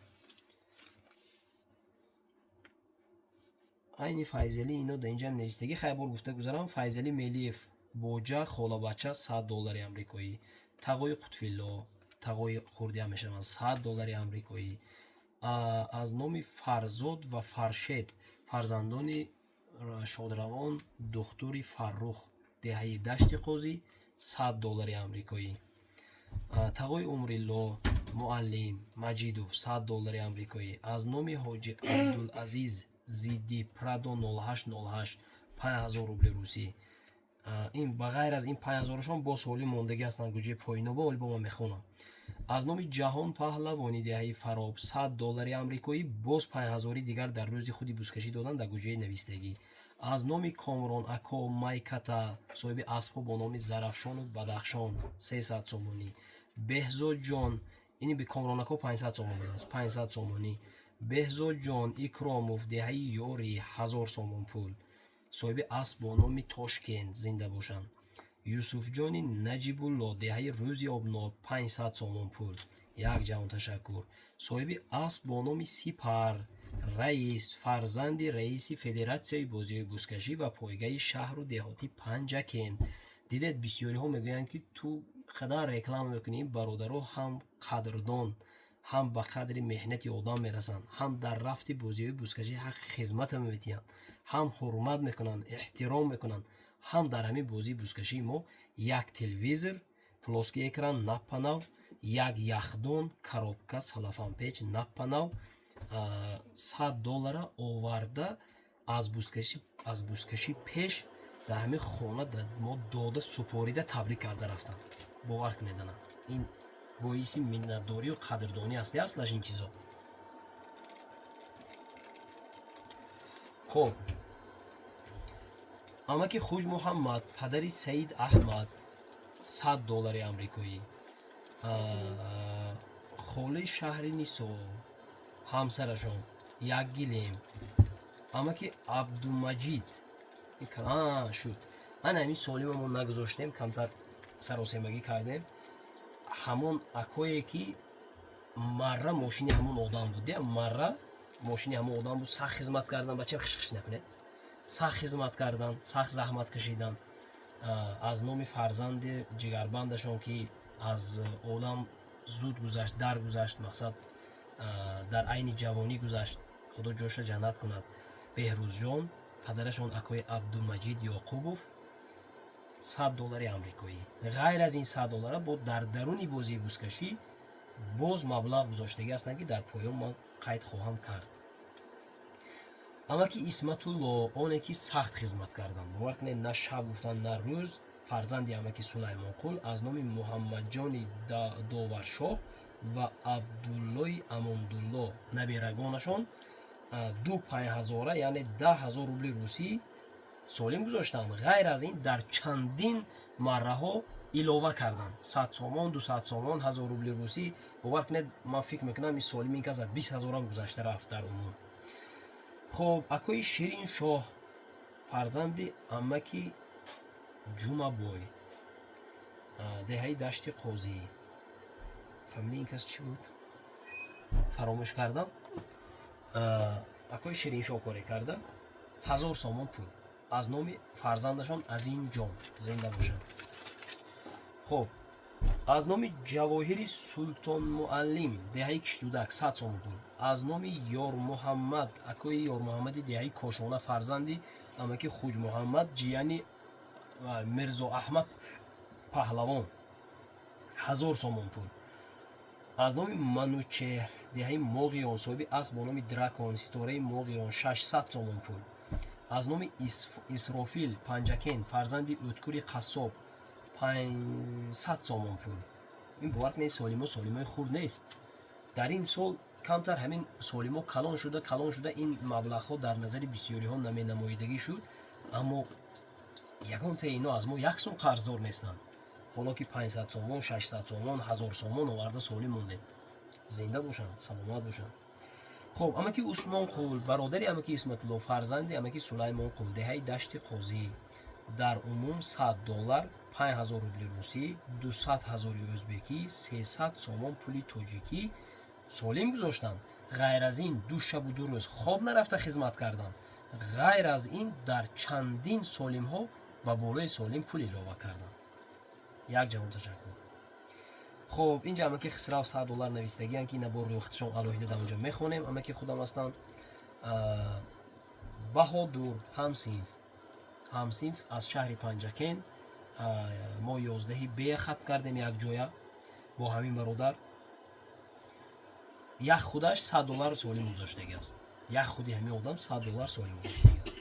Айни Файзалӣ, ино дар инҷам навистагӣ. Хай, бор гуфта гузарам. Файзалӣ Мелиев, боҷа, холабача, 100 доллари амрикоӣ. Тағои Қутфилло, тағои хурдиам мешаванд, 100 доллари амрикоӣ аз номи Фарзод ва Фаршед, фарзандони шодравон духтури Фаррух, деҳаи Дашти Қозӣ, 100 доллари амрикоӣ. Тағои Умрилло Муаллим Маҷидов, 100 доллари амрикоӣ аз номи ҳоҷи Абдулазиз Зиддӣ, Прадо 0808, 5000 рубли русӣ. Ин ба ғайр аз ин 5000-шон боз ҳоли мондагӣ ҳастанд, гуҷаи поиноба, оли бо ман мехонам. Аз номи Ҷаҳон Паҳлавони деҳаи Фароб, 100 доллари амрикоӣ, боз 5000-и дигар дар рӯзи худи бузкашӣ доданд, дар гуҷаи навистагӣ. Аз номи Комрон Ако Майката, соҳиби аспҳо бо номи Зарафшону Бадахшон, 300 сомонӣ. Беҳзодҷон, ини би Комрон Ако 500 сомон будааст, 500 сомонӣ. Беҳзодҷон Икромов, деҳаи Ёрӣ, 1000 сомон пул, соҳиби асп бо номи Тошкент. Зинда бошанд. Юсуфҷони Наҷибулло, деҳаи Рӯзи Обнок, 500 сомон пул. Як ҷаҳон ташаккур. Соҳиби асп бо номи Сипар, раис, фарзанди раиси федератсияи бозиҳои бузкашӣ ва пойгаи шаҳру деҳоти Панҷакент. Дидед, бисёриҳо мегӯянд, ки ту қадар реклама мекунӣ. Бародаро ҳам қадрдон, ҳам ба қадри меҳнати одам мерасанд, ҳам дар рафти бозиҳои бузкашӣ ҳаққи хизмата метиҳанд, ҳам ҳурмат мекунанд, эҳтиром мекунанд. Ҳам дар ҳамин бозии бузкашии мо як телевизор, плоский экран наппанав, як яхдон, коробка, салафанпеч наппанав, 100 доллара оварда, аз бузкашӣ пеш дар ҳамин хона мо дода, супорида, табрик карда рафтанд. Бовар кунед, ана ин боиси миннатдорию қадрдонӣ аст, аслаш ин чизо. Хуб, амаки Хуҷ Муҳаммад, падари Саид Аҳмад, 100 доллари амрикоӣ. Холаи шаҳри Нисо, ҳамсарашон, як гилем. Амаки Абдумаҷид шуд. Ана ҳамин солима мо нагузоштем, камтар саросемагӣ кардем. Ҳамон акое ки марра мошини ҳамон одам буд, марра мошини ҳамон одам буд, сахт хизмат кардан. Бачам, хишхиш накунед. Сахт хизмат кардан, сахт заҳмат кашидан. Аз номи фарзанди ҷигарбандашон, ки аз олам зуд гузашт, даргузашт, мақсад, дар айни ҷавонӣ гузашт, Худо ҷоша ҷаннат кунад, Беҳрӯзҷон, падарашон акои Абдумаҷид Ёқубов, 100 доллари амрикоӣ. Ғайр аз ин 100 доллара бо дар даруни бозии бузкашӣ боз маблағ гузоштагӣ ҳастанд, ки дар поён ман қайд хоҳам кард. Амаки Исматулло, оне ки сахт хизмат карданд, бовар кунед, на шаб гуфтанд, на рӯз, фарзанди амаки Сулаймонқул, аз номи Муҳаммадҷони Доваршоҳ ва Абдуллои Амондулло, наберагонашон, ду панҷҳазора, яъне 10 000 рубли русӣ солим гузоштанд. Ғайр аз ин дар чандин марраҳо илова карданд: 100 сомон, 200 сомон, 1000 рубли русӣ. Бовар кунед, ман фикр мекунам, ин солим ин кас аз 20 000-ам гузашта рафт дар умум. Хуб, акои Шириншоҳ, фарзанди амаки Ҷумабой, деҳаи Дашти Қозӣ. Фамилияи ин кас чӣ буд, фаромӯш кардам. Акои Шириншоҳ коре карда, 1000 сомон пул аз номи фарзандашон Азимҷон. Зинда бошанд. Хуб, аз номи Ҷавоҳири Султонмуаллим, деҳаи Киштудак, 100 сомон пул. Аз номи Ёрмуҳаммад, акои Ёрмуҳаммади деҳаи Кошона, фарзанди амаки Хуҷмуҳаммад, ҷияни Мирзо Аҳмад Паҳлавон, 1000 сомон пул. Аз номи Манучеҳр, деҳаи Моғиён, соҳиби асп бо номи Дракон, Ситораи Моғиён, 600 сомон пул. Аз номи Исрофил, Панҷакент, фарзанди Ӯткури қассоб, 500 сомон пул. Ин, бовар кунед, солимо солимои хурд нест. Дар ин сол камтар ҳамин солимо калон шуда, калон шуда, ин маблағҳо дар назари бисёриҳо наменамоидагӣ шуд. Аммо ягонтаи ино аз мо як сум қарздор нестанд, ҳоло ки 500 сомон, 600 сомон, 1000 сомон оварда солим мондем. Зинда бошанд, саломат бошанд. Хуб, амаки Усмонқул, бародари амаки Исматулло, фарзанди амаки Сулаймонқул, деҳаи Дашти Қозӣ, дар умум 100 доллар, 5000 рубли русӣ, 200 ҳазори ӯзбекӣ, 300 сомон пули тоҷикӣ солим гузоштанд. Ғайр аз ин ду шабу ду рӯз хоб нарафта хизмат карданд. Ғайр аз ин дар чандин солимҳо ба болои солим пул илова карданд. Як ҷаҳон ташаккур. Хуб, инҷа амаки Хисрав 100 доллар навистагиянд, ки ина бо рӯхтшон алоҳида дар онҷо мехонем. Амаки худам ҳастанд. Баҳодур, ҳамсинф аз шаҳри Панҷакент. Мо 11-и бе хат кардем якҷоя бо ҳамин бародар. Як худаш 100 доллар солим гузоштагӣ аст. Як худи ҳамин одам 100 доллар солим гузоштагӣ аст.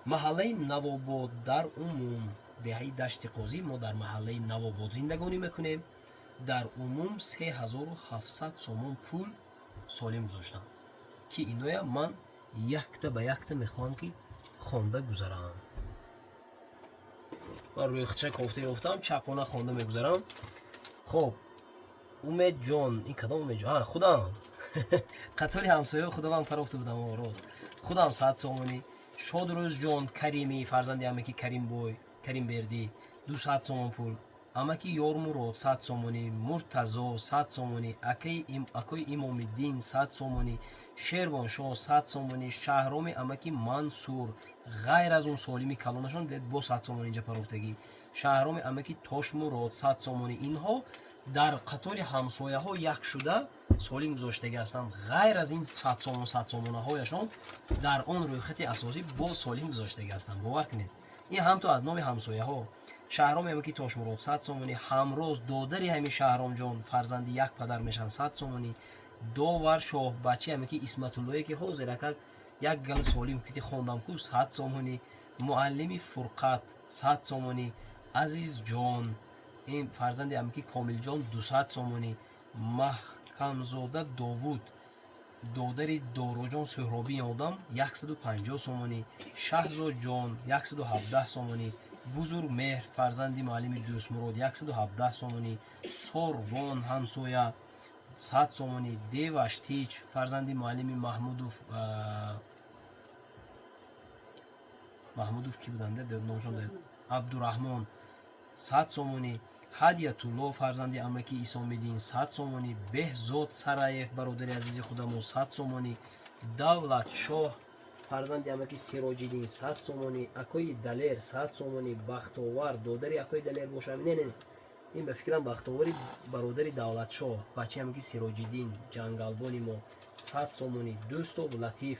Маҳаллаи Навобод, дар умум деҳаи Дашти Қозӣ, мо дар маҳаллаи Навобод зиндагонӣ мекунем, дар умум 3700 сомон пул солим гузоштам, ки иноя ман якта ба якта мехоҳам, ки хонда гузарам. Ман рӯйхча кофта ёфтам, чақона хонда мегузарам. Хуб, Умедҷон, ин кадом Умедҷон? Худам, қатори ҳамсоя худамам парофта будам. Рост, худам 100 сомонӣ. Шодрӯзҷон Каримӣ, фарзанди амаки Каримбой, Каримбердӣ, 200 сомон пул. Амаки Ёрмурод 100 сомонӣ, Муртазо 100 сомонӣ, акои Имомиддин 100 сомонӣ, Шервоншоҳ 100 сомонӣ, Шаҳроми амаки Мансур. Ғайр аз он солими калонашон дед бо 100 сомонӣ инҷа парофтагӣ. Шаҳроми амаки Тошмурод 100 сомонӣ. Инҳо дар қатори ҳамсояҳо як шуда солим гузоштагӣ ҳастанд. Ғайр аз ин 100 сомон, 100 сомонаҳояшон дар он рӯйхати асосӣ боз солим гузоштагӣ ҳастанд. Бовар кунед, ин ҳамто аз номи ҳамсояҳо. Шаҳроми амаки Тошмурод 100 сомонӣ, Ҳамроз, додари ҳами Шаҳромҷон, фарзанди як падар мешаванд, 100 сомонӣ, Довар Шоҳ, бачаи амаки Исматуллое, ки ҳозир акак як гал солим кити хондам ку, 100 сомонӣ, муаллими Фурқат 100 сомонӣ, Азизҷон, ин фарзанди амаки Комилҷон, 200 сомонӣ, Маҳкамзода Довуд, додари Дороҷон Суҳробии одам, 150 сомонӣ, Шаҳзодҷон 117 сомонӣ, Бузургмеҳр, фарзанди муаллими Дӯстмурод, 117 сомонӣ, Сорбон ҳамсоя 100 сомонӣ, Деваштич, фарзанди муаллими Маҳмудов. Маҳмудов кӣ буданд? Номшон Абдураҳмон, 100 сомонӣ, Ҳадиятулло, фарзанди амаки Исомиддин, 100 сомонӣ, Беҳзод Сараев, бародари азизи худамо, 100 сомонӣ, Давлатшоҳ, фарзанди амаки Сироҷиддин, 100 сомонӣ, акои Далер 100 сомонӣ, Бахтовар, додари акои Далер бошам, не, не, ин ба фикрам Бахтовари бародари Давлатшоҳ, бачаи амаки Сироҷиддин, ҷангалбони мо, 100 сомонӣ, Дӯстов Латиф,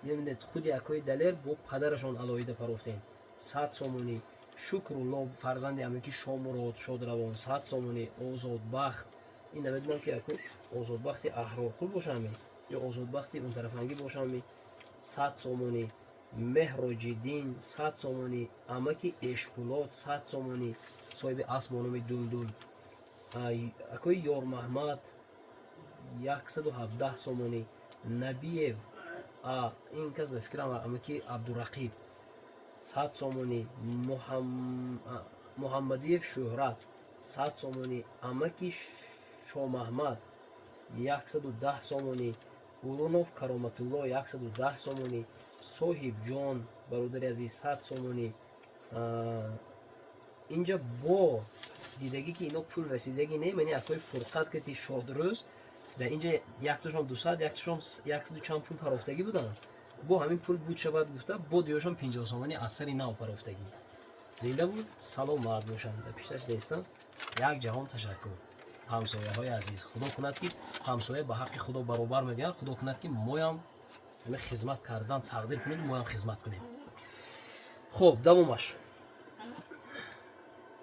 бибинед, худи акои Далер бо падарашон алоҳида парофтем, 100 сомонӣ, Шукрулло, фарзанди амаки Шомурод шодравон, 100 сомонӣ, Озодбахт, ин намедонам, ки аку Озодбахти Аҳрорқул бошами ё Озодбахти унтарафангӣ бошами, 100 сомонӣ, Меҳроҷиддин 100 сомонӣ, амаки Эшпулот 100 сомонӣ, соҳиби асп бо номи Дулдул, акои Ёрмаҳмад 117 сомонӣ, Набиев, ин кас ба фикрам амаки Абдурақиб, 100 сомонӣ, Муҳаммадиев Шӯҳрат 100 сомонӣ, амаки Шомаҳмад 110 сомонӣ, Урунов Кароматулло 110 сомонӣ, Соҳибҷон, бародари азиз, 100 сомонӣ. Инҷа бо дидагӣ, ки ино пул расидагӣ не, мани акои Фурқат кати Шодрӯз дар инҷа якташон 200, якташон яксаду чанд пул парофтагӣ буданд. Бо ҳамин пул буд шавад гуфта, бо диёшон 50 сомонӣ аз сари нав парофтагӣ. Зинда буд, саломат бошанд. Дар пишташ нестам. Як ҷаҳон ташаккур, ҳамсояҳои азиз. Худо кунад, ки ҳамсоя ба ҳаққи Худо баробар мегӯянд. Худо кунад, ки моям ҳамин хизмат кардан тақдир кунед, моям хизмат кунем. Хуб, давомаш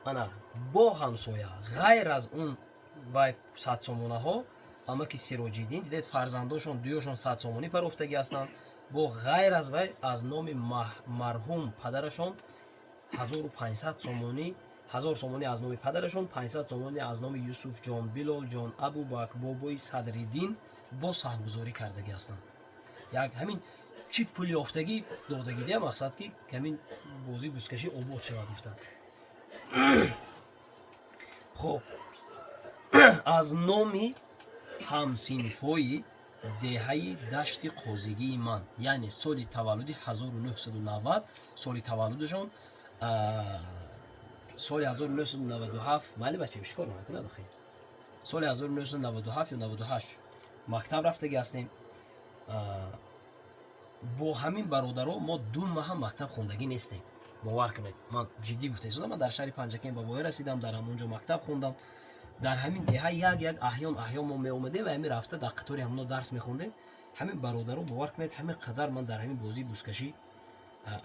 ана бо ҳамсоя. Ғайр аз он вай 100 сомонаҳо, амаки Сироҷиддин, дидед, фарзандошон дуёшон 100 сомонӣ парофтагӣ ҳастанд. Бо ғайр аз вай аз номи марҳум падарашон 1500 сомонӣ, 1000 сомонӣ аз номи падарашон, 500 сомонӣ аз номи Юсуфҷон, Билолҷон, Абубакр, бобои Садриддин бо саҳмгузорӣ кардагӣ ҳастанд. Як ҳамин чӣ пул ёфтагӣ додагӣ дия, мақсад ки ҳамин бозӣ бузкашӣ обод шавад гуфтанд. Хуб, аз номи ҳамсинфои деҳаи Дашти Қозигии ман, яъне соли таваллуди 1990, соли таваллудашон соли 1997. Майли, бачаем, шикор намекунад охи. Соли 1997 ё 98 мактаб рафтагӣ ҳастем. Бо ҳамин бародаро мо 2 маҳа мактаб хондагӣ нестем. Бовар кунед, ман ҷиддӣ гуфта истодам. Ман дар шаҳри Панҷакент ба воя расидам, дар ҳамон ҷо мактаб хондам. Дар ҳамин деҳа як як аҳён аҳён мо меомадем ва ҳамин рафта дар қатори ҳамоно дарс мехондем. Ҳамин бародаро, бовар кунед, ҳамин қадар ман дар ҳамин бозии бузкашӣ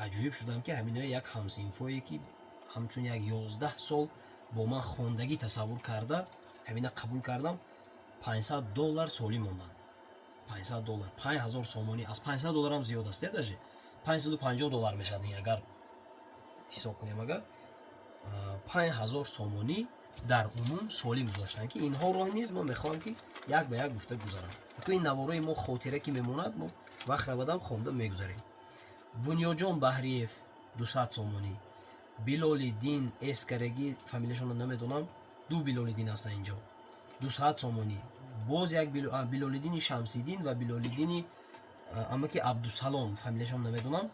аҷоиб шудам, ки ҳаминои як ҳамсинфое, ки ҳамчун як 11 сол бо ман хондагӣ тасаввур карда, ҳамина қабул кардам, 500 доллар солим монданд. 500 доллар, 5000 сомонӣ, аз 500 долларам зиёд аст, даже 550 доллар мешавад ин, агар ҳисоб кунем. Агар 5000 сомонӣ дар умум солим гузоштанд, ки инҳоро низ мо мехоҳем, ки як ба як гуфта гузарам. Ку ин наворои мо хотира ки мемонад, мо вақт равадам хонда мегузарем. Бунёдҷон Баҳриев 200 сомонӣ, Билолиддин Эскарагӣ, фамилияшонро намедонам, ду Билолиддин ҳастанд инҷо, 200 сомонӣ. Боз як Билолиддини Шамсиддин ва Билолиддини амаки Абдусалом, фамилияшон намедонам,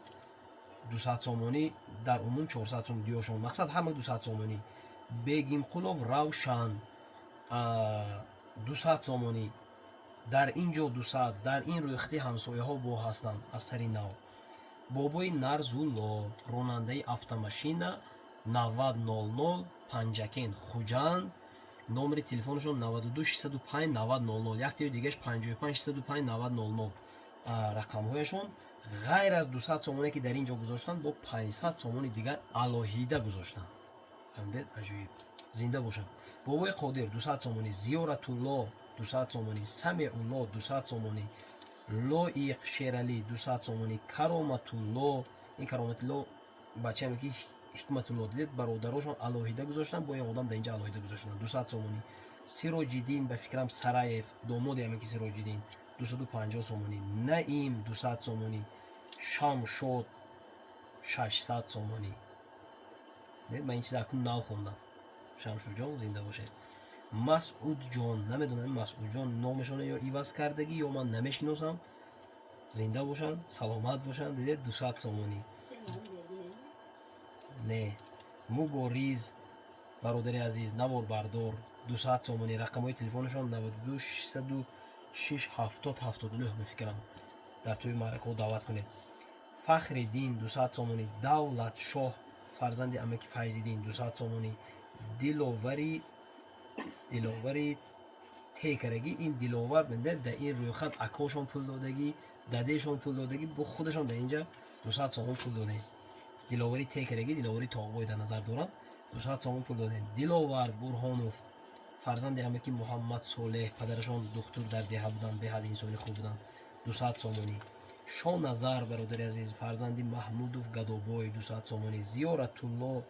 200 сомонӣ. Дар умум 400 сом диёшон, мақсад ҳама 200 сомонӣ. Бегимқулов Равшан, 200 сомонӣ. Дар ин ҷо 200, дар ин рӯйхати ҳамсояҳо бо ҳастанд аз сари нав. Бобои Нарзулло, ронандаи автомашина, 9000, Панҷакент, Хуҷанд. Номери телефонашон 92 605 90 00, яктеи дигаш 55 605 90 00 рақамҳояшон. Ғайр аз 200 сомоне, ки дар ин ҷо гузоштанд, бо 500 сомони дигар алоҳида гузоштанд. Фаҳмидед? Аҷоиб, зинда бошанд. Бобои Қодир, 200 сомонӣ. Зиёратулло, 200 сомонӣ. Самеулло, 200 сомонӣ. Лоиқ Шералӣ, 200 сомонӣ. Кароматулло, ин Кароматулло бачааме, ки Ҳикматулло, дидед, бародарошон алоҳида гузоштанд, бо як одам дар инҷа алоҳида гузоштанд, 200 сомонӣ. Сироҷиддин, ба фикрам, Сараев, домоди аме ки Сироҷиддин, 250 сомонӣ. Наим, 200 сомонӣ. Шамшод, 600 сомонӣ. Дид, ман ин чиза акнун нав хондам. Шамшудҷон, зинда бошед. Масъудҷон, намедонам, Масъудҷон номашона ё иваз кардагӣ, ё ман намешиносам. Зинда бошанд, саломат бошанд. Дидед, 200 сомонӣ. Не, Мубориз, бародари азиз, наворбардор, 200 сомонӣ. Рақамҳои телефонашон 92 606 70 79, ба фикрам. Дар тӯи маъракаҳо даъват кунед. Фахриддин, 200 сомонӣ. Давлатшоҳ, фарзанди амаки Файзиддин, 200 сомонӣ. Диловари текарагӣ, ин Диловар менде дар ин рӯйхат акошон пул додагӣ, дадешон пул додагӣ, бо худашон дар инҷа 200 сомон пул додем. Диловари текарагӣ, Диловари Тоғбой дар назар доранд. 200 сомон пул додем. Диловар Бурҳонов, фарзанди амаки Муҳаммад Солеҳ, падарашон духтур дар деҳа буданд, беҳад инсони хуб буданд, 200 сомонӣ. Шоназар, бародари азиз, фарзанди Маҳмудов Гадобой, 200 сомонӣ. Зиёратулло,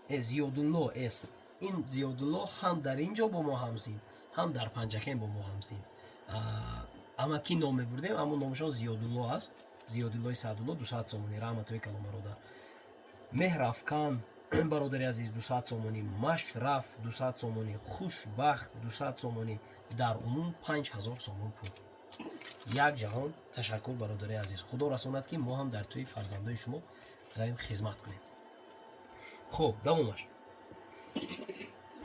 Зиёдулло с, ин Зиёдулло ҳам дар ин ҷо бо мо ҳамсинф, ҳам дар Панҷакент бо мо ҳамсинф. Амакӣ ном мебурдем, аммо номашон Зиёдулло аст. Зиёдуллои Саъдулло, 200 сомонӣ. Раҳматҳои калон, бародар. Меҳрафкан, бародари азиз, 200 сомонӣ. Машраф, 200 сомонӣ. Хушбахт, 200 сомонӣ. Дар умум 5000 сомон пул. Як ҷаҳон ташаккур, бародари азиз. Худо расонад, ки мо ҳам дар тӯи фарзандои шумо равем, хизмат кунем. Хуб, давомаш.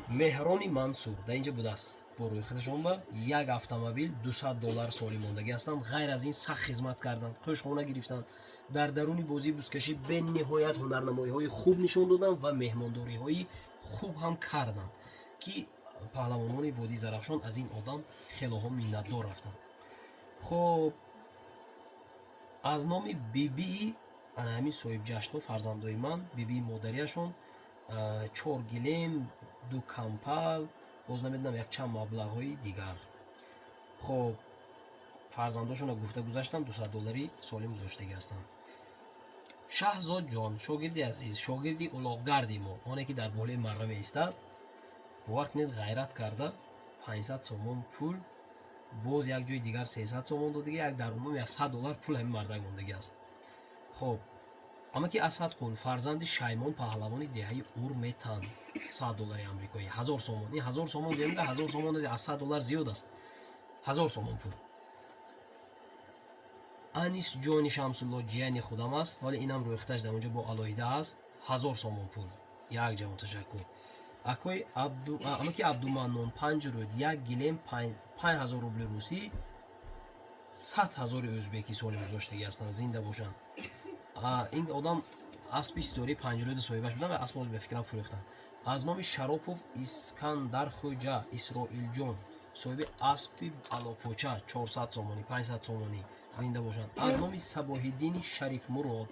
Меҳрони Мансур дар инҷа будааст бо рӯйхаташон ба як автомобил, 200 доллар соли мондагӣ ҳастанд. Ғайр аз ин, сахт хизмат карданд, қӯшхона гирифтанд, дар даруни бозии бузкашӣ бениҳоят ҳунарнамоиҳои хуб нишон доданд ва меҳмондориҳои хуб ҳам карданд, ки паҳлавонони водии Зарафшон аз ин одам хелоҳо миннатдор рафтанд. Хуб, аз номи бибии ана ҳамин соҳибҷашнҳо, фарзандои ман, бибии модариашон, чор гилем, ду кампал, боз намедонам, якчанд маблағҳои дигар. Хуб, фарзандошонро гуфта гузаштам, 200 доллари солим гузоштагӣ ҳастанд. Шаҳзодҷон, шогирди азиз, шогирди улоғгарди мо, оне ки дар болои марра меистад, бовар кунед, ғайрат карда 500 сомон пул, боз як ҷои дигар 300 сомон додагӣ, як дар умум 100 доллар пул ҳамин мардак мондагӣ аст. Хуб, амаки Асадқул, фарзанди Шаймон паҳлавони деҳаи Урметан, 100 доллари амрикоӣ, 1000 сомон. Ин 1000 сомон гӯем, 1000 сомон аз 100 доллар зиёд аст. 1000 сомон пул. Анис ҷони Шамсулло, ҷияни худам аст, вале инам рӯйхаташ дар онҷо бо алоҳида аст, 1000 сомон пул. Як ҷаҳон ташаккур. Акои амаки Абдуманнон, панҷ рӯд, як гилем, 5000 рубли русӣ, 100 000-и ӯзбекӣ соли гузоштагӣ ҳастанд. Зинда бошанд. Ин одам аспи ситораи панҷрӯда соҳибаш буданд ва асп ба фикрам фурӯхтанд. Аз номи Шаропов Искандархӯҷа Исроилҷон, соҳиби аспи алопоча, 400 сомонӣ, 500 сомонӣ. Зинда бошанд. Аз номи Сабоҳиддини Шарифмурод,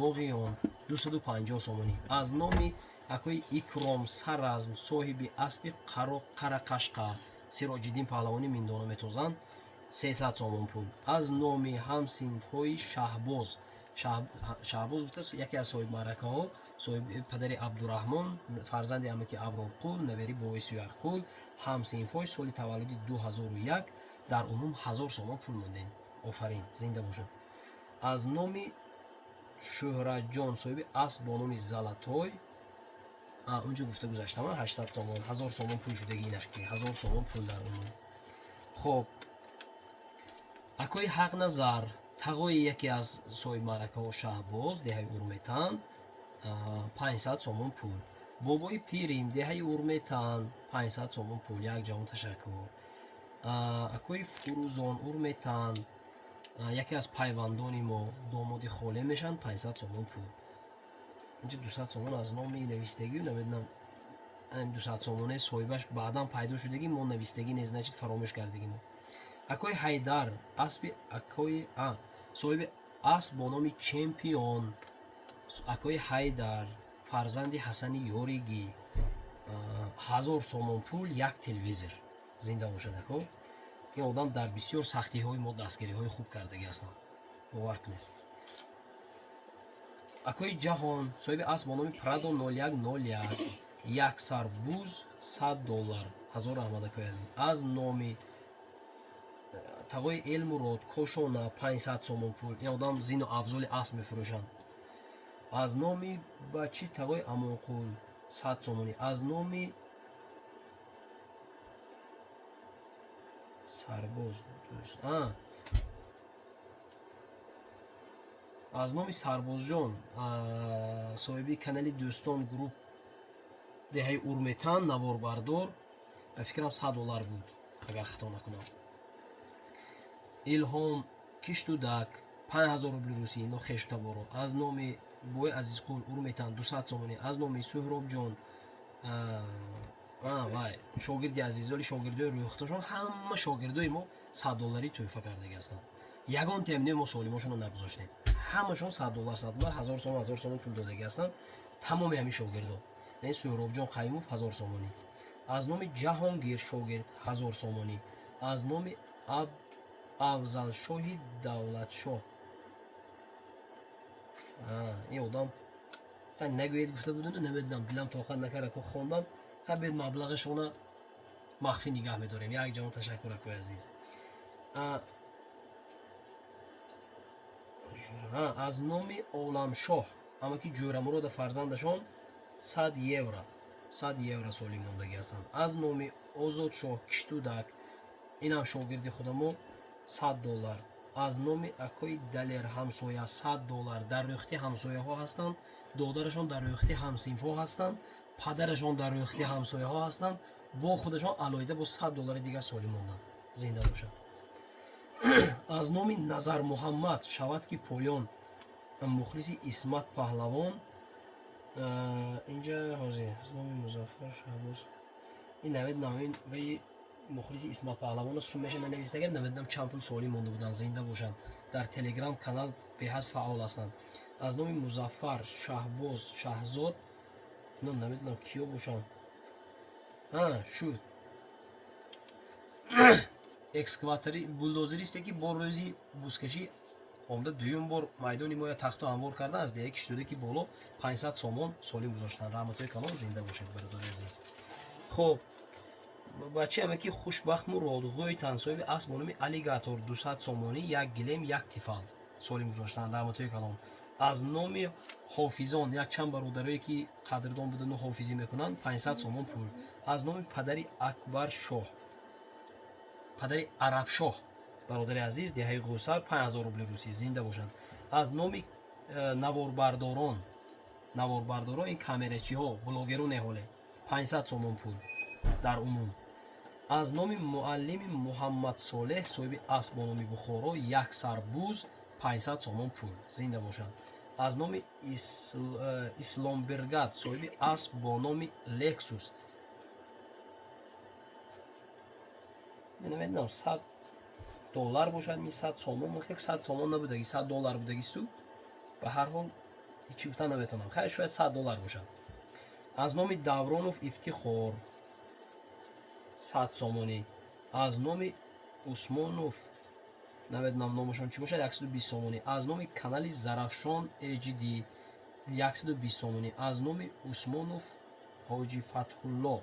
Моғиён, 250 сомонӣ. Аз номи акои Икром, Саразм, соҳиби аспи Қарақашқа, Сироҷиддин паҳлавони миндона метозанд, 300 сомон пул. Аз номи ҳамсинфҳои Шаҳбоз, Шаҳбоз гуфтааст, яке аз соҳибмаъракаҳо, соҳиби падари Абдураҳмон, фарзанди амаки Аброрқул, набери бобои Суярқул, ҳамсинфҳои соли таваллуди 2001, дар умум 1000 сомон пул мондем. Офарин, зинда бошад. Аз номи Шӯҳратҷон, соҳиби асп бо номи Залатой, унҷо гуфта гузаштам, 800 сомон, 1000 сомон пул шудаги инаш, ки 1000 сомон пул дар умум. Хуб, акои Ҳақназар, тағои яке аз соҳибмаъракаҳо, Шаҳбоз, деҳаи Урметан, 500 сомон пул. Бобои пирим, деҳаи Урметан, 500 сомон пул, як ҷаҳон ташаккур. Акои Фурӯзон, Урметан, яке аз пайвандони мо, домоди холе мешаванд, 500 сомон пул. Инҷа 200 сомон аз номи навистагию намедонам, 200 сомоне соҳибаш баъдан пайдо шудагӣ, мо навистагӣ не, значит, фаромӯш кардагӣ мо. Акои Ҳайдар, аспи акои соҳиби асп бо номи Чемпион, акои Ҳайдар, фарзанди Ҳасани Ёригӣ, 1000 сомон пул, як телевизор. Зинда бошад ако. Ин одам дар бисёр сахтиҳои мо дастгириҳои хуб кардагӣ ҳастанд, бовар кунед. Акои Ҷаҳон, соҳиби асп бо номи Прадо 0101, як сар буз, 100 доллар. Ҳазор раҳмат, акои азиз. Аз номи тағои Элмурод, Кошона, 500 сомон пул. Ин одам зину афзоли асп мефурӯшанд. Аз номи бачи тағои Амонқул, 100 сомонӣ. Аз номи Сарбоз дӯст, аз номи Сарбозҷон, соҳиби канали Дӯстон груп, деҳаи Урметан, наворбардор, ба фикрам, 100 доллар буд, агар хато накунам. Илҳом, Киштудак, 5000 рубли русӣ, ино хешу таборо. Аз номи бои Азизқул, Урметан, 200 сомонӣ. Аз номи Суҳробҷон, вай шогирди азизоли шогирдои рӯхташон, ҳама шогирдои мо 100 долларӣ тӯҳфа кардагӣ ҳастанд. Ягон темне мо солимошонро нагузоштем, ҳамашон 100 доллар, 100 доллар, 1000 сомон, 1000 сомон пул додагӣ ҳастанд тамоми ҳамин шогирдо. Яъне Суҳробҷон Қаюмов, 1000 сомонӣ. Аз номи Ҷаҳонгир, шогирд, 1000 сомонӣ. Аз номи Афзалшоҳи Давлатшоҳ, ин одам нагӯед гуфта буду, намедонам, дилам тоқат накард, ко хондам. Хай, бед, маблағашона махфӣ нигаҳ медорем. Як ҷаҳон ташаккур, акои азиз. Аз номи Оламшоҳ, амаки Ҷӯрамурода, фарзандашон, 100 евро, 100 евро солим мондагӣ ҳастанд. Аз номи Озодшоҳ, Киштудак, инам шогирди худамо, 100 доллар. Аз номи акои Далер, ҳамсоя, 100 доллар. Дар рӯхти ҳамсояҳо ҳастанд, додарашон дар рӯхти ҳамсинфҳо ҳастанд, падарашон дар рӯхти ҳамсояҳо ҳастанд, бо худашон алоҳида бо 100 доллари дигар солим монданд. Зинда бошад. Аз номи Назар Муҳаммад, шавад ки поён, мухлиси Исмат Паҳлавон. Инҷа ҳозир аз номи Музаффар Шаҳбоз, ин намедонам, ваи мухлиси Исмат Паҳлавона суммаша нанавистагам, намедонам чанд пул солим монда буданд. Зинда бошанд, дар телеграм канал беҳад фаъол ҳастанд. Аз номи Музаффар Шаҳбоз Шаҳзод, ино намедонам киё бошанд. Шуд, экскаватори булдозеристе ки бо рӯзи бузкашӣ омда, дуюм бор майдони моя тахту ҳамвор кардан, аз деҳаи Киштуде ки боло, 500 сомон солим гузоштанд. Раҳматҳои калон, зинда бошед, бародари азиз. Хуб, бачи аме ки Хушбахт Мурод, Ғӯйтан, соҳиби асп бо номи Аллигатор, 200 сомонӣ, як гилем, як тифал солим гузоштанд. Раҳматҳои калон. Аз номи ҳофизон, якчанд бародарое ки қадрдон будану ҳофизӣ мекунанд, 500 сомон пул. Аз номи падари Акбаршоҳ, падари Арабшоҳ, бародари азиз, деҳаи Ғусар, 5000 рубли русӣ. Зинда бошанд. Аз номи наворбардорон, наворбардорон ин камерачиҳо, блогерон ҳоле, 500 сомон пул дар умум. Аз номи муаллими Муҳаммадсолеҳ, соҳиби асп бо номи Бухоро, як сар буз, 500 сомон пул. Зинда бошанд. Аз номи Исломбергад, соҳиби асп бо номи Лексус, намедонам, 100 доллар бошад ми 100 сомон, 100 сомон набудаги, 100 доллар будагисту. Ба ҳар ҳол ҳечи гуфта наметавонам. Хайр, шояд 100 доллар бошад. Аз номи Давронов Ифтихор, 100 сомонӣ. Аз номи Усмонов, намедонам номашон чӣ бошад, 120 сомонӣ. Аз номи канали Зарафшон HD, 120 сомонӣ. Аз номи Усмонов Ҳоҷи Фатҳулло,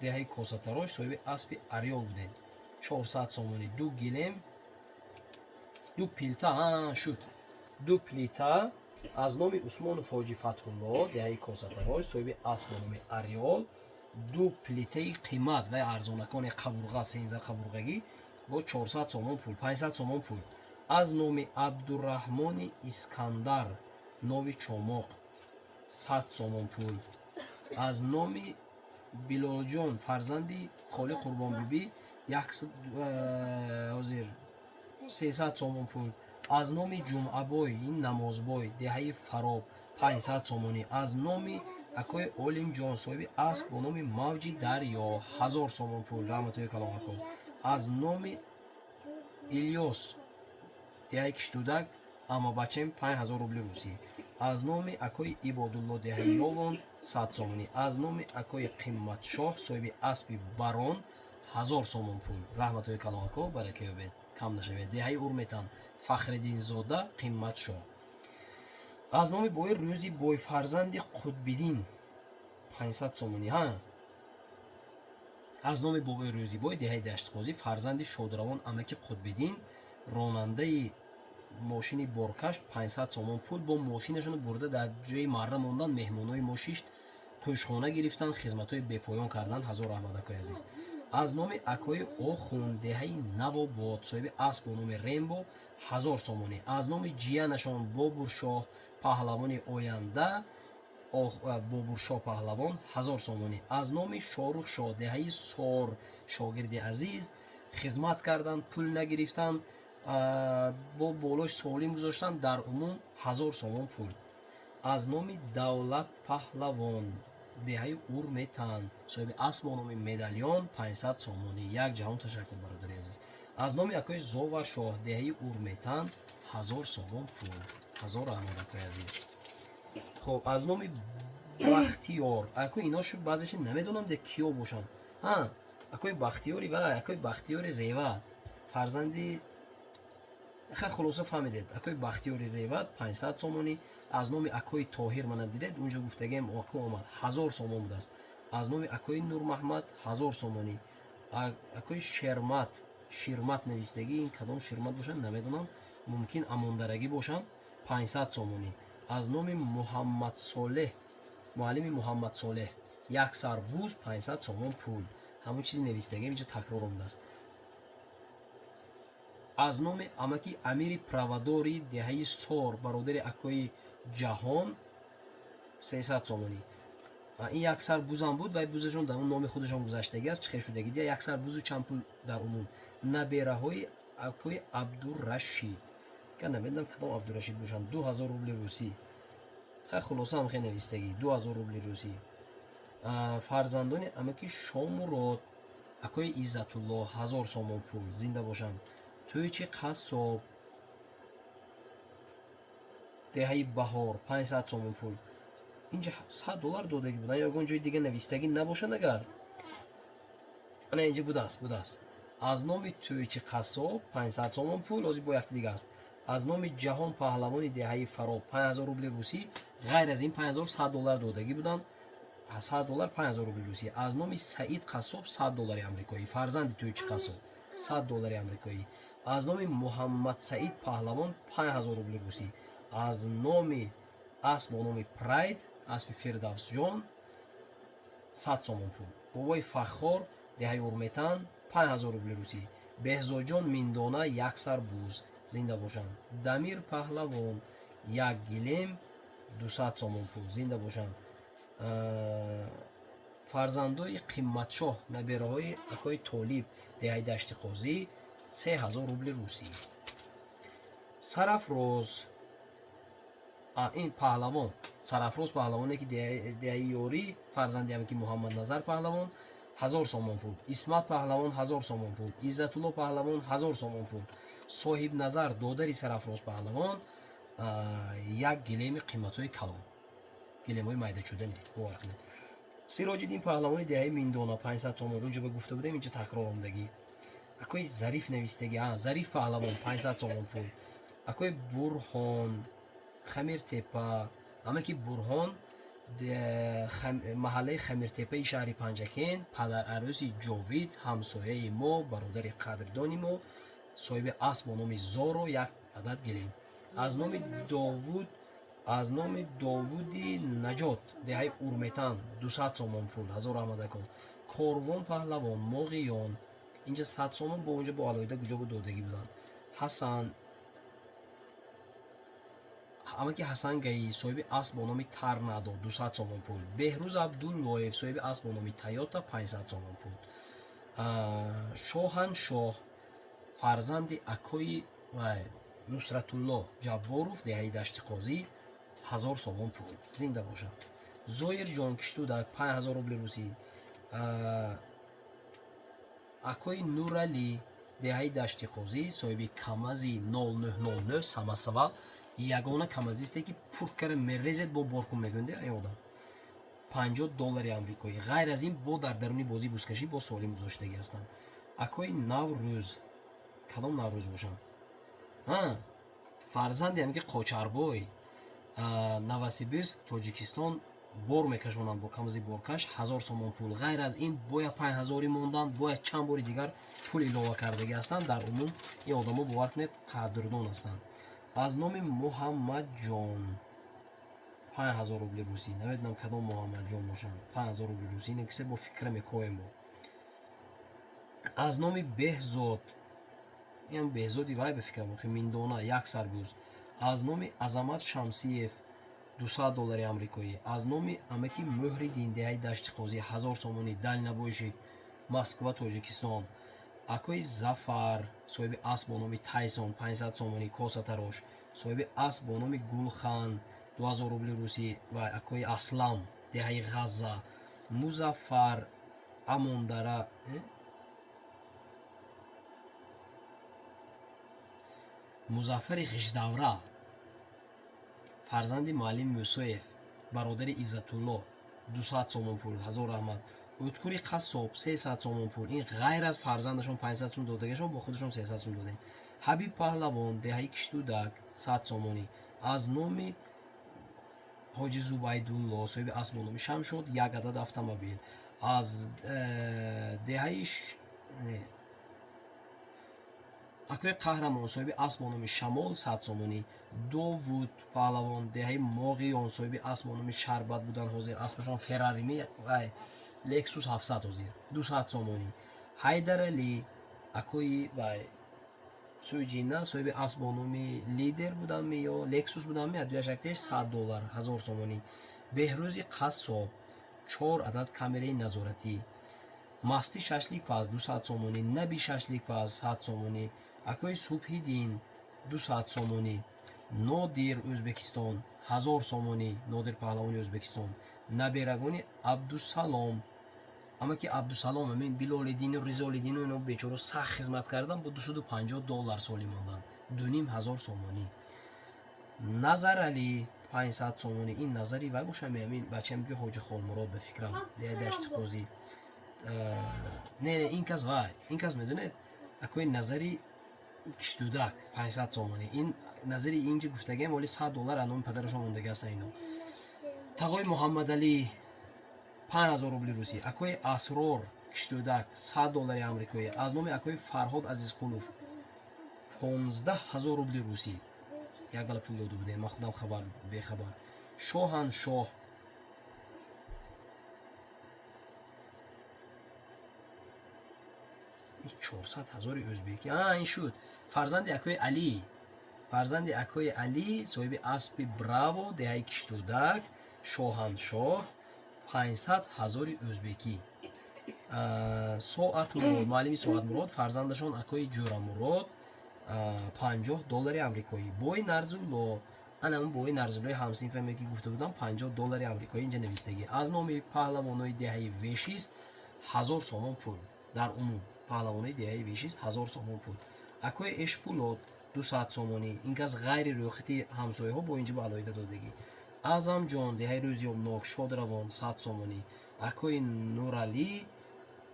деҳаи Косатарош, соҳиби аспи Ариол будем, 400 сомонӣ, ду гилем, ду пилта шуд, ду плита. Аз номи Усмонов Ҳоҷи Фатҳулло, деҳаи Косатарош, соҳиби асп бо номи Ариол, ду плитаи қимат ва арзонаконе, қабурға, сенза қабурғагӣ, бо 400 сомон пул, 500 сомон пул. Аз номи Абдураҳмони Искандар, Нови Чомоқ, 100 сомон пул. Аз номи Билолҷон, фарзанди холи Қурбонбибӣ, ҳозир 300 сомон пул. Аз номи Ҷумъабой, ин намозбой, деҳаи Фароб, 500 сомонӣ. Аз номи акои Олимҷон, соҳиби асп бо номи Мавҷи Дарё, 1000 сомон пул. Раҳматои калон, ако. Аз номи Илёс, деҳаи Киштудак, амабачем, 5000 рубли русӣ. Аз номи акои Ибодулло, деҳаи Ёвон, 100 сомонӣ. Аз номи акои Қиматшоҳ, соҳиби аспи Барон, 1000 сомон пул. Раҳматои калон, ако, барака ёбед, кам нашавед. Деҳаи Урметан, Фахриддинзода Қиматшоҳ. Аз номи бои Рӯзи бой, фарзанди Қутбиддин, 500 сомонӣ. Ҳа, аз номи бобои Рӯзибой, деҳаи Даштқозӣ, фарзанди шодравон амаки Қутбиддин, ронандаи мошини боркаш, 500 сомон пул. Бо мошинашонро бурда дар ҷои марра мондан, меҳмонои мо шишт, тӯшхона гирифтан, хизматҳои бепоён кардан. Ҳазор раҳмат, акои азиз. Аз номи акои Охун, деҳаи Навобод, соҳиби асп бо номи Рембо, 1000 сомонӣ. Аз номи ҷиянашон Бобуршоҳ, паҳлавони оянда, Бобуршоҳ паҳлавон, 1000 сомонӣ. Аз номи Шорухшоҳ, деҳаи Сор, шогирди азиз, хизмат карданд, пул нагирифтанд, бо болои солим гузоштанд, дар умум 1000 сомон пул. Аз номи Давлат паҳлавон, деҳаи Урметан, соҳиби асп бо номи Медальон, 500 сомонӣ. Як ҷаҳон ташаккур, бародари азиз. Аз номи акои Зоваршоҳ, деҳаи Урметан, 1000 сомон пул. Ҳазор раҳмат, акои азиз. Хоб, аз номи Бахтиёр, ако, ино шуд, баъзеша намедонам, де киё бошанд. Ҳа, акои Бахтиёри ва акои Бахтиёри Реват, фарзанди ха, хулоса фаҳмидед, акои Бахтиёри Реват, 500 сомонӣ. Аз номи акои Тоҳир, мана дидед, унҷо гуфтагем, ако омад, 1000 сомон будааст. Аз номи акои Нурмаҳмад, 1000 сомонӣ. Акои Шермат, Ширмат навистагӣ, ин кадом Ширмат бошанд, намедонам, мумкин амондарагӣ бошанд, 500 сомонӣ. Аз номи Муҳаммадсолеҳ, муаллими Муҳаммадсолеҳ, як сар буз, 500 сомон пул. Ҳамон чизи навистагӣ инҷа такрор омадааст. Аз номи амаки Амири Правадори, деҳаи Сор, бародари акои Ҷаҳон, 300 сомонӣ. Ин як сар бузам буд, вай бузашон дар он номи худашон гузаштагӣ аст, чӣ шудагӣ дия, як сар бузу чанд пул дар умум. Набераҳои акои Абдурашид, ка намедонам кадом Абдурашид бошанд, 2000 рубли русӣ. Хай, хулоса ҳам хе навистагӣ, 2000 рубли русӣ. Фарзандони амаки Шомурод, акои Иззатулло, 1000 сомон пул. Зинда бошанд. Тӯйчи қассоб, деҳаи Баҳор, 500 сомон пул. Инҷа 100 доллар додагӣ будан, ягон ҷои дига навистагӣ набошанд. Агар ана инҷа будааст, будааст. Аз номи тӯйчи қассоб 500 сомон пул. Ҳозир бо якти дига аст. Аз номи Ҷаҳон паҳлавони, деҳаи Фароб, 5000 рубли русӣ. Ғайр аз ин 5000 100 доллар додагӣ буданд, 100 доллар, 5000 рубли русӣ. Аз номи Саид қассоб, 100 доллари амрикоӣ, фарзанди тӯйчи қассоб, 100 доллари амрикоӣ. Аз номи Муҳаммад Саид паҳлавон, 5000 рубли русӣ. Аз номи асп бо номи Прайд, аспи Фирдавсҷон, 100 сомон пул. Бобои Фаххор, деҳаи Урметан, 5000 рубли русӣ. Беҳзодҷон, Миндона, як сар буз. Зинда бошанд. Дамир паҳлавон, як гилем, 200 сомон пул. Зинда бошанд. Фарзандои Қиматшоҳ, набераҳои акои Толиб, деҳаи Дашти Қозӣ, 3000 рубли русӣ. Сарафроз, ин паҳлавон Сарафроз паҳлавоне, ки деҳаи Ёрӣ, фарзанди ҳаме ки Муҳаммадназар паҳлавон, 1000 сомон пул. Исмат паҳлавон, 1000 сомон пул. Иззатулло паҳлавон, 1000 сомон пул. Соҳибназар, додари Сарафроз паҳлавон, як гилеми қиматҳои калон, гилемҳои майдачуда не, бовар кунед. Сироҷиддин паҳлавони, деҳаи Миндона, 500 сомон. Унҷо ба гуфта будем, инҷа такрор омдагӣ. Акои Зариф навистагӣ, Зариф паҳлавон, 500 сомон пул. Акои Бурҳон, Хамиртепа, ҳама ки Бурҳон, маҳаллаи Хамиртепаи шаҳри Панҷакент, падарарӯси Ҷовид, ҳамсояи мо, бародари қадрдони мо, соҳиби асп бо номи Зоро, як адад гилем. Аз номи Довуд, аз номи Довуди Наҷот, деҳаи Урметан, 200 сомон пул. Ҳазор раҳматакон. Корвон паҳлавон, Моғиён, инҷа 100 сомон, бо унҷа бо алоҳида куҷо бо додагӣ буданд. Ҳасан. Амаки Ҳасан Гаӣ, соҳиби асп бо номи Торнадо, 200 сомон пул. Беҳрӯз Абдуллоев, соҳиби асп бо номи Тойота, 500 сомон пул. Шоҳаншоҳ, фарзанди акои вай Нусратулло Ҷабборов, деҳаи Дашти Қозӣ, 1000 сомон пул. Зинда бошад. Зоирҷон, Киштудак, 5000 рубли русӣ. Акои Нуралӣ, деҳаи Дашти Қозӣ, соҳиби Камази 0909 самосвал, ягона камазисте, ки пуркара мерезед, бо боркун мегӯнде ай одам, 50 доллари амрикоӣ. Ғайр аз ин, бо дар даруни бозӣ бузкашӣ бо солим гузоштагӣ ҳастанд. Акои Наврӯз, кадом Наврӯз бошанд? Фарзанди ҳамин ки Қочарбой, Новосибирск, Тоҷикистон, бор мекашонанд бо камази боркаш, 1000 сомон пул. Ғайр аз ин, бояд 5000-и мондан, бояд чанд бори дигар пул илова кардагӣ ҳастанд. Дар умум ин одамо, бовар кунед, қадрдон ҳастанд. Аз номи Муҳаммадҷон 5000 рубли русӣ. Намедонам, кадом Муҳаммадҷон бошанд. 5000 рубли русӣ ин кисе бо фикра мекоем. Бо аз номи Беҳзод, ин Беҳзоди вай, ба фикрам, охи Миндона, як сарбуз. Аз номи Азамат Шамсиев 200 доллари амрикоӣ. Аз номи амаки Муҳриддин, деҳаи Дашти Қозӣ, 1000 сомонӣ, дальнобойщик, Москва, Тоҷикистон. Акои Зафар, соҳиби асп бо номи Тайсон, 500 сомонӣ, косатарош. Соҳиби асп бо номи Гулхан, 2000 рубли русӣ. Ва акои Аслам, деҳаи Ғазза. Музаффар, Амондара, Музаффари Ғиждавра, фарзанди муаллим Мусоев, бародари Иззатулло, 200 сомон пул, ҳазор раҳмат. Ӯткури қассоб, 300 сомон пул. Ин ғайр аз фарзандашон 500 сум додагашон, бо худашон 300 сум додем. Ҳабиб Паҳлавон, деҳаи Киштудак, 100 сомонӣ. Аз номи Ҳоҷи Зубайдулло, соҳиби асп бо номи Шамшод, як адад автомобил. Аз деҳаи, акои Қаҳрамон, соҳиби асп бо номи Шамол, 100 сомонӣ. Довуд Паҳлавон, деҳаи Моғиён, соҳиби асп бо номи Шарбат будан, ҳозир аспашон Феррарими, вай Лексус 700 ҳозир, 200 сомонӣ. Ҳайдаралӣ, акои вай Суҷина, соҳиби асп бо номи Лидер буданми ё Лексус буданми, дуяш яктеш, 100 доллар, 1000 сомонӣ. Беҳрӯзи қассоб, чор адад камераи назоратӣ. Масти шашликпаз, 200 сомонӣ. Наби шашликпаз, 100 сомонӣ. Акои Субҳиддин, 200 сомонӣ. Нодир, Ӯзбекистон, 1000 сомонӣ. Нодир Паҳлавони Ӯзбекистон, наберагони Абдусалом, амаки Абдусалом, амин Билолиддину Ризолиддину, ино бечоро сахт хизмат кардан, бо 250 доллар соли мондан, 2500 сомонӣ. Назаралӣ, 500 сомонӣ. Ин назари вай бошам, амин бачаам ки Ҳоҷи Холмурод, ба фикрам, Дашти Қозӣ. Не, не, ин кас вай, ин кас, медонед, акои Назари Киштудак, 500 сомонӣ. Ин назари инҷи гуфтагиам, вале 100 доллар аз номи падарашон мондаги ҳастан ино. Тағои Муҳаммадалӣ, 5000 рубли русӣ. Акои Асрор, Киштудак, 100 доллари амрикоӣ. Аз номи акои Фарҳод Азизқулов 15 000 рубли русӣ. Як гала пул дода будем, ман худам хабар бехабар. Шоҳаншоҳ, 400 000-и ӯзбекӣ. А, ин шуд фарзанди акои Алӣ, фарзанди акои Алӣ, соҳиби аспи Браво, деҳаи Киштудак, Шоҳаншоҳ, 500 000-и ӯзбекӣ. Соатмурод, муаллими Соатмурод, фарзандашон акои Ҷӯрамурод, 50 доллари амрикоӣ. Бои Нарзулло, анам бои Нарзуллои ҳамсинфаме, ки гуфта будам, 50 доллари амрикоӣ инҷа навистагӣ. Аз номи паҳлавонои деҳаи Вешист, 1000 сомон пул. Дар умум паҳлавонои деҳаи Вешист, 1000 сомон пул. Акои Эшпулот, 200 сомонӣ. Ин кас ғайри рӯйхати ҳамсояҳо бо инҷа ба алоҳида додагӣ. Аъзамҷон, деҳаи Рӯзиёбнок, шодравон, 100 сомонӣ. Акои Нуралӣ,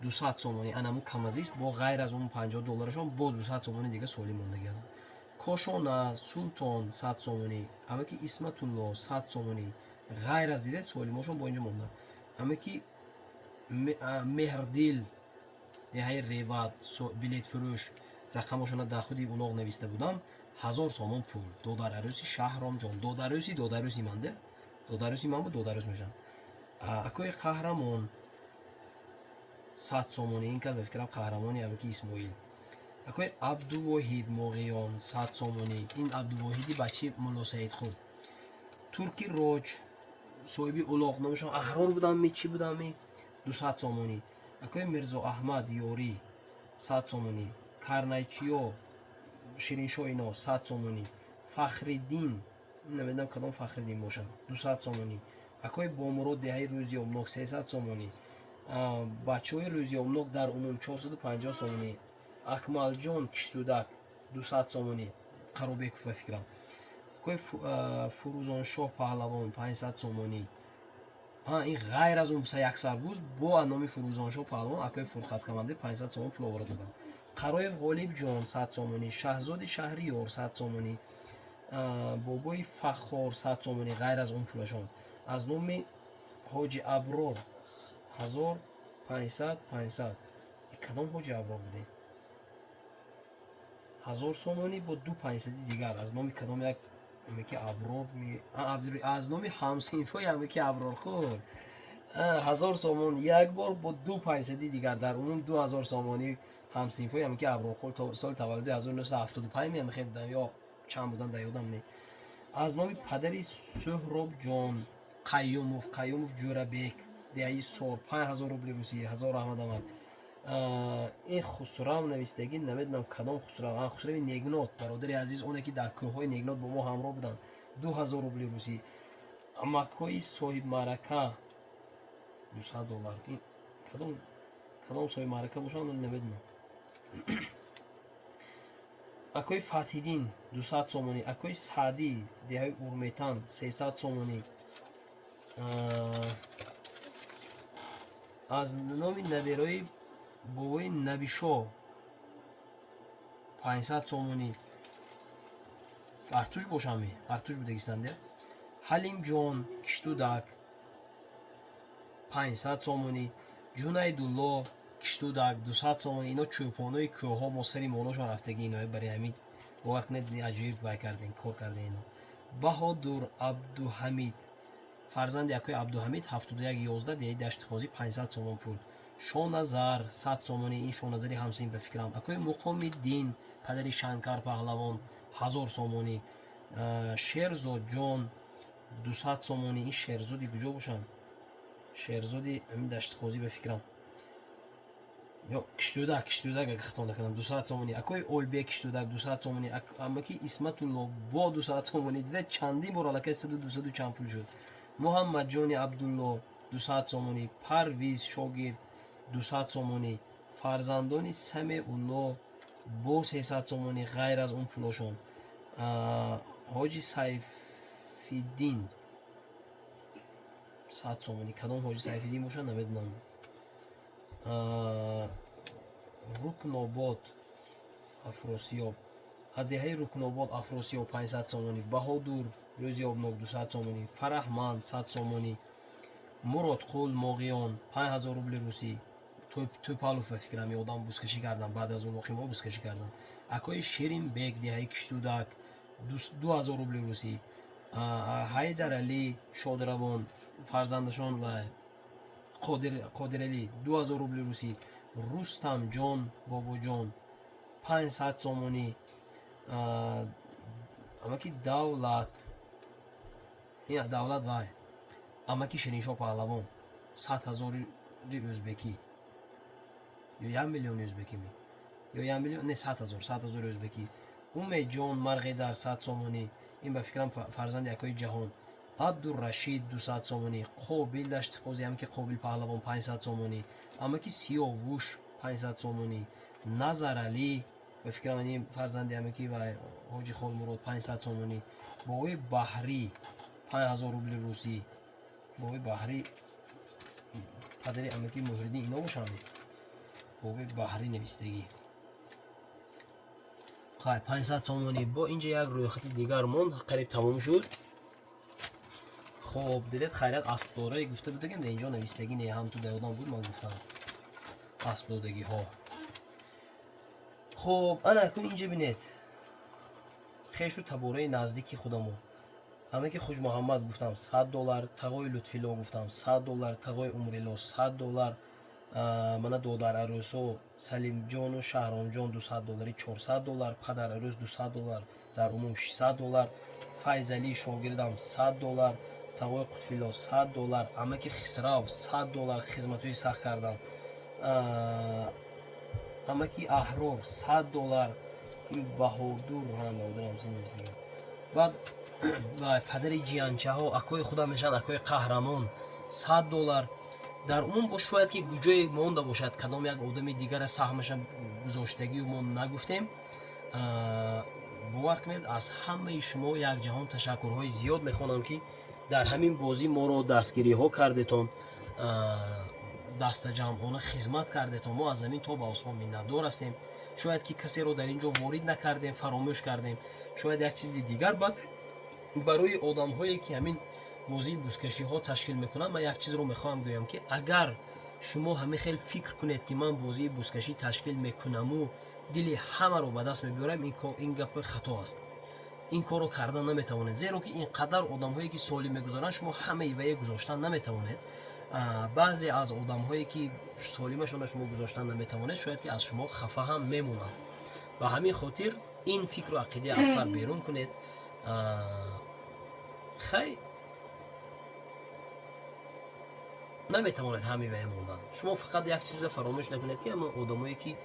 200 сомонӣ. Анаму камазист бо ғайр аз он 50 долларашон бо 200 сомонӣ дига солим мондагӣ аст. Кошона Султон, 100 сомонӣ. Амаки Исматулло, 100 сомонӣ. Ғайр аз, дидед, солимошон бо инҷо монда. Амаки Меҳрдил, деҳаи Реват, билетфурӯш, рақамошона дар худи улоғ нависта будам, 1000 сомон пул. Додарарӯси Шаҳромҷон, додарӯси додарӯси ман, де, додарӯси ман буд, додарӯс мешавад. Акои Қаҳрамон, 100 сомонӣ. Ин кас, ба фикрам, қаҳрамони амаки Исмоил. Акои Абдувоҳид, Моғиён, 100 сомонӣ. Ин Абдувоҳиди бачи Мулло Саидхуб. Турки роҷ, соҳиби улоқ, номашон Аҳрор будамми, чӣ будамми, 200 сомонӣ. Акои Мирзо Аҳмад Ёрӣ, 100 сомонӣ. Карнайчиё Шириншоҳ, ино 100 сомонӣ. Фахриддин, намедонам кадом Фахриддин бошад, 200 сомонӣ. Акои Бомурод, деҳаи Рӯзиёбнок, 300 сомонӣ. Бачаҳои Рӯзиёбнок дар умум 450 сомонӣ. Акмалҷон, Киштудак, 200 сомонӣ, Қаробеков ба фикрам. Акои Фурӯзоншоҳ Паҳлавон, 500 сомонӣ. Ин ғайр аз он як сарбуз бо номи Фурӯзоншоҳ Паҳлавон акои Фурқат командир 500 сомон пул оварда доданд. Қароев Ғолибҷон, 100 сомонӣ. Шаҳзоди Шаҳриёр, 100 сомонӣ. Бобои Фаххор, 100 сомонӣ, ғайр аз он пулашон. Аз номи Ҳоҷи Аброр ҳазор, 500, 500. Кадом Ҳоҷи Аброр будем? 1000 сомонӣ бо ду 500-и дигар аз номи кадом як амаки Аброр, аз номи ҳамсинфои амаки Аброрхӯр, 1000 сомон як бор бо ду 500-и дигар, дар умум 2000 сомонӣ. Ҳамсинфои амаки Аброрхӯр, соли таваллуди 1975 меамихе будам ё чанд будам, дар ёдам не. Аз номи падари Суҳробҷон Қаюмов, Қаюмов Ҷӯрабек, деҳаи Сор, 5000 рубли русӣ, ҳазор раҳмат амад. Ин Хусрав навистагӣ, намедонам кадом Хусрав. Хусрави Негнот, бародари азиз, оне ки дар кӯҳҳои Негнот бо мо ҳамроҳ буданд, 2000 рубли русӣ. Амакҳои соҳибмаърака, 200 доллар. Ин кадом соҳибмаърака бошанд, намедонам. Акои Фатҳиддин, 200 сомонӣ. Акои Саъдӣ, деҳаи Урметан, 300 сомонӣ. Аз номи набераи бобои Набишоҳ, 500 сомонӣ. Артуш бошами, артуш будагистанд. Ҳалимҷон, Киштудак, 500 сомонӣ. Ҷунайдулло, Киштудак, 200 сомонӣ. Ино чӯпонои кӯҳҳо, мо сари молошон рафтагӣ, ино барои ҳамин, бовар кунед, аҷоиб вай кардем, кор кардем ино. Баҳодур Абдуҳамид, фарзанди акои Абдуҳамид, 7111, деҳаи Дашти Қозӣ, 500 сомон пул. Шоназар, 100 сомонӣ. Ин Шоназари ҳамсин ба фикрам. Акои Муқомиддин, падари Шанкар Паҳлавон, 1000 сомонӣ. Шерзодҷон, 200 сомонӣ. Ин Шерзоди куҷо бошанд? Шерзоди ҳамин Дашти Қозӣ ба фикрам ё Киштудак. Киштудак, агар хато накунам, 200 сомонӣ. Акои Ойбек, Киштудак, 200 сомонӣ. Амаки Исматулло бо 200 сомонӣ. Дида, чандин бор аллакай саду, дусаду чанд пул шуд. Муҳаммадҷони Абдулло, 200 сомонӣ. Парвиз Шогирд, 200 сомонӣ. Фарзандони Самеулло бо 300 сомонӣ, ғайр аз он пулошон. Ҳоҷи Сайфиддин, 100 сомонӣ. Кадом Ҳоҷи Сайфиддин бошад, намедонам. Рукнобод Афросиёб, аз деҳаи Рукнобод Афросиёб, 500 сомонӣ. Баҳодур, Рӯзиёбнок, 200 сомонӣ. Фараҳманд, 100 сомонӣ. Муродқул, Моғиён, 5000 рубли русӣ. Тӯпалов ба фикрам, ёдам бузкашӣ кардам, баъд аз улоқи мо бузкашӣ кардам. Акои Ширинбек, деҳаи Киштудак, 2000 рубли русӣ. Ҳайдаралӣ Шодравон, фарзандашон ва Қодиралӣ, 2000 рубли русӣ. Рустамҷон Бобоҷон, 500 сомонӣ. Амаки Давлат, ин Давлат вай амаки Шириншоҳ Паҳлавон, 100 ҳазори ӯзбекӣ ё 1 миллиони ӯзбекӣ ми ё 1 миллион, не, 100 ҳазор, 100 ҳазори ӯзбекӣ. Умедҷон Марғидар, 100 сомонӣ. Ин ба фикрам фарзанди акои Ҷаҳон. Абдуррашид, 200 сомонӣ. Қобил, Дашти Қозӣ, амаки Қобил Паҳлавон, 500 сомонӣ. Амаки Сиёвуш, 500 сомонӣ. Назаралӣ, ба фикрам, ин фарзанди амаки ва Ҳоҷи Холмурод, 500 сомонӣ. Бобои Баҳрӣ, 5000 рубли русӣ. Бобои Баҳрӣ, падари амаки Муҳриддин, ино бошанд, бобои Баҳрӣ навистагӣ. Хай, 500 сомонӣ. Бо инҷа як рӯйхати дигар монд, қариб тамом шуд. Хоб, дидед, хайрият, аспдорае гуфта будагем, дар инҷо навистагӣ не, ҳам ту дар ёдам буд, ман гуфтам аспдодагиҳо. Хоб, ана акун инҷа бинед, хешу табораи наздики худамо. Амаки Хуҷмуҳаммад гуфтам, 100 доллар. Тағои Лутфилло гуфтам, 100 доллар. Тағои Умрилло, 100 доллар. Мана додар арӯсо Салимҷону Шаҳромҷон, 200 доллари, 400 доллар. Падар арӯс, 200 доллар, дар умум 600 доллар. Файзалӣ, шогирдам, 100 доллар, тағои Қутфилло, 100 доллар, амаки Хисрав, 100 доллар, хизматҳои сахт кардам, амаки Аҳрор, 100 доллар, ин Баҳодур, баъд падари ҷиянчаҳо, акои худам мешаванд, акои Қаҳрамон, 100 доллар. Дар умум бо шояд ки куҷое монда бошад, кадом як одами дигара саҳмаша гузоштагию мо нагуфтем. Бовар кунед, аз ҳамаи шумо як ҷаҳон ташаккурҳои зиёд мехонам, ки дар ҳамин бозӣ моро дастгириҳо кардетон, дастаҷамъона хизмат кардетон. Мо аз замин то ба осмон миннатдор ҳастем. Шояд ки касеро дар ин ҷо ворид накардем, фаромӯш кардем, шояд як чизи дигар. Баъд барои одамҳое ки ҳамин бозии бузкашиҳо ташкил мекунанд, ман як чизро мехоҳам гӯям, ки агар шумо ҳамин хел фикр кунед, ки ман бозии бузкашӣ ташкил мекунаму дили ҳамаро ба даст мебиёрам, ин гапи хато аст. Ин корро кардан наметавонед, зеро ки ин қадар одамҳое ки солим мегузоранд, шумо ҳамаи вае гузоштан наметавонед. Баъзе аз одамҳое ки солимашонро шумо гузоштан наметавонед, шояд ки аз шумо хафа ҳам мемонанд. Ба ҳамин хотир ин фикру ақида аз сар берун кунед. Хай, наметавонед ҳамаи вае мондан. Шумо фақат як чиза фаромӯш накунед, ки ҳамон одамое ки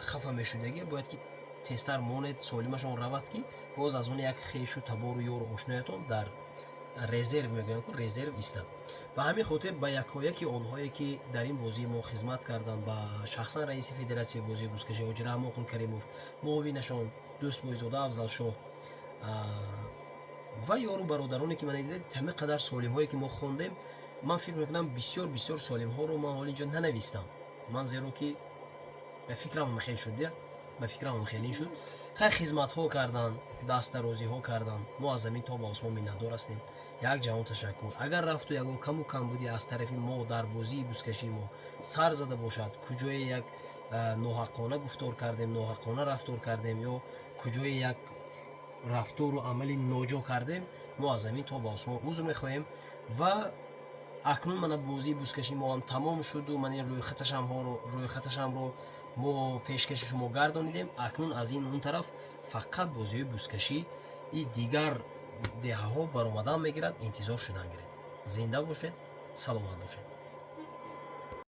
хафа мешудагӣ, бояд ки тезтар монед, солимашон равад, ки боз аз он як хешу табору ёру ошноятон дар резерв, мегӯям, резерв истад. Ба ҳамин хотир ба якояки онҳое ки дар ин бозии мо хизмат карданд, ба шахсан раиси федератсияи бозии бузкашӣ ҳоҷи Раҳмонқул Каримов, муовинашон Дӯстбойзода Афзалшоҳ ва ёру бародароне ки ман дидед, ҳамин қадар солимҳое ки мо хондем, ман фикр мекунам, бисёр бисёр солимҳоро ман ҳол инҷо нанавистам ман, зеро ки ба фикрам хел шуд, ба фикрам хелин шуд. Хай, хизматҳо карданд, дастдарозиҳо карданд, мо аз замин то ба осмон миннатдор ҳастем. Як ҷаҳон ташаккур. Агар рафту ягон каму камбудӣ аз тарафи мо дар бозии бузкашии мо сар зада бошад, куҷое як ноҳаққона гуфтор кардем, ноҳаққона рафтор кардем ё куҷое як рафтору амали ноҷо кардем, мо аз замин то ба осмон узр мехоҳем. Ва акнун мана бозии бузкашии мо ҳам тамом шуду ман ин рӯйхаташамро мо пешкаши шумо гардонидем. Акнун аз ин он тараф фақат бозиҳои бузкашӣ и дигар деҳаҳо баромадан мегирад. Интизор шудан гиред. Зинда бошед, саломат бошед.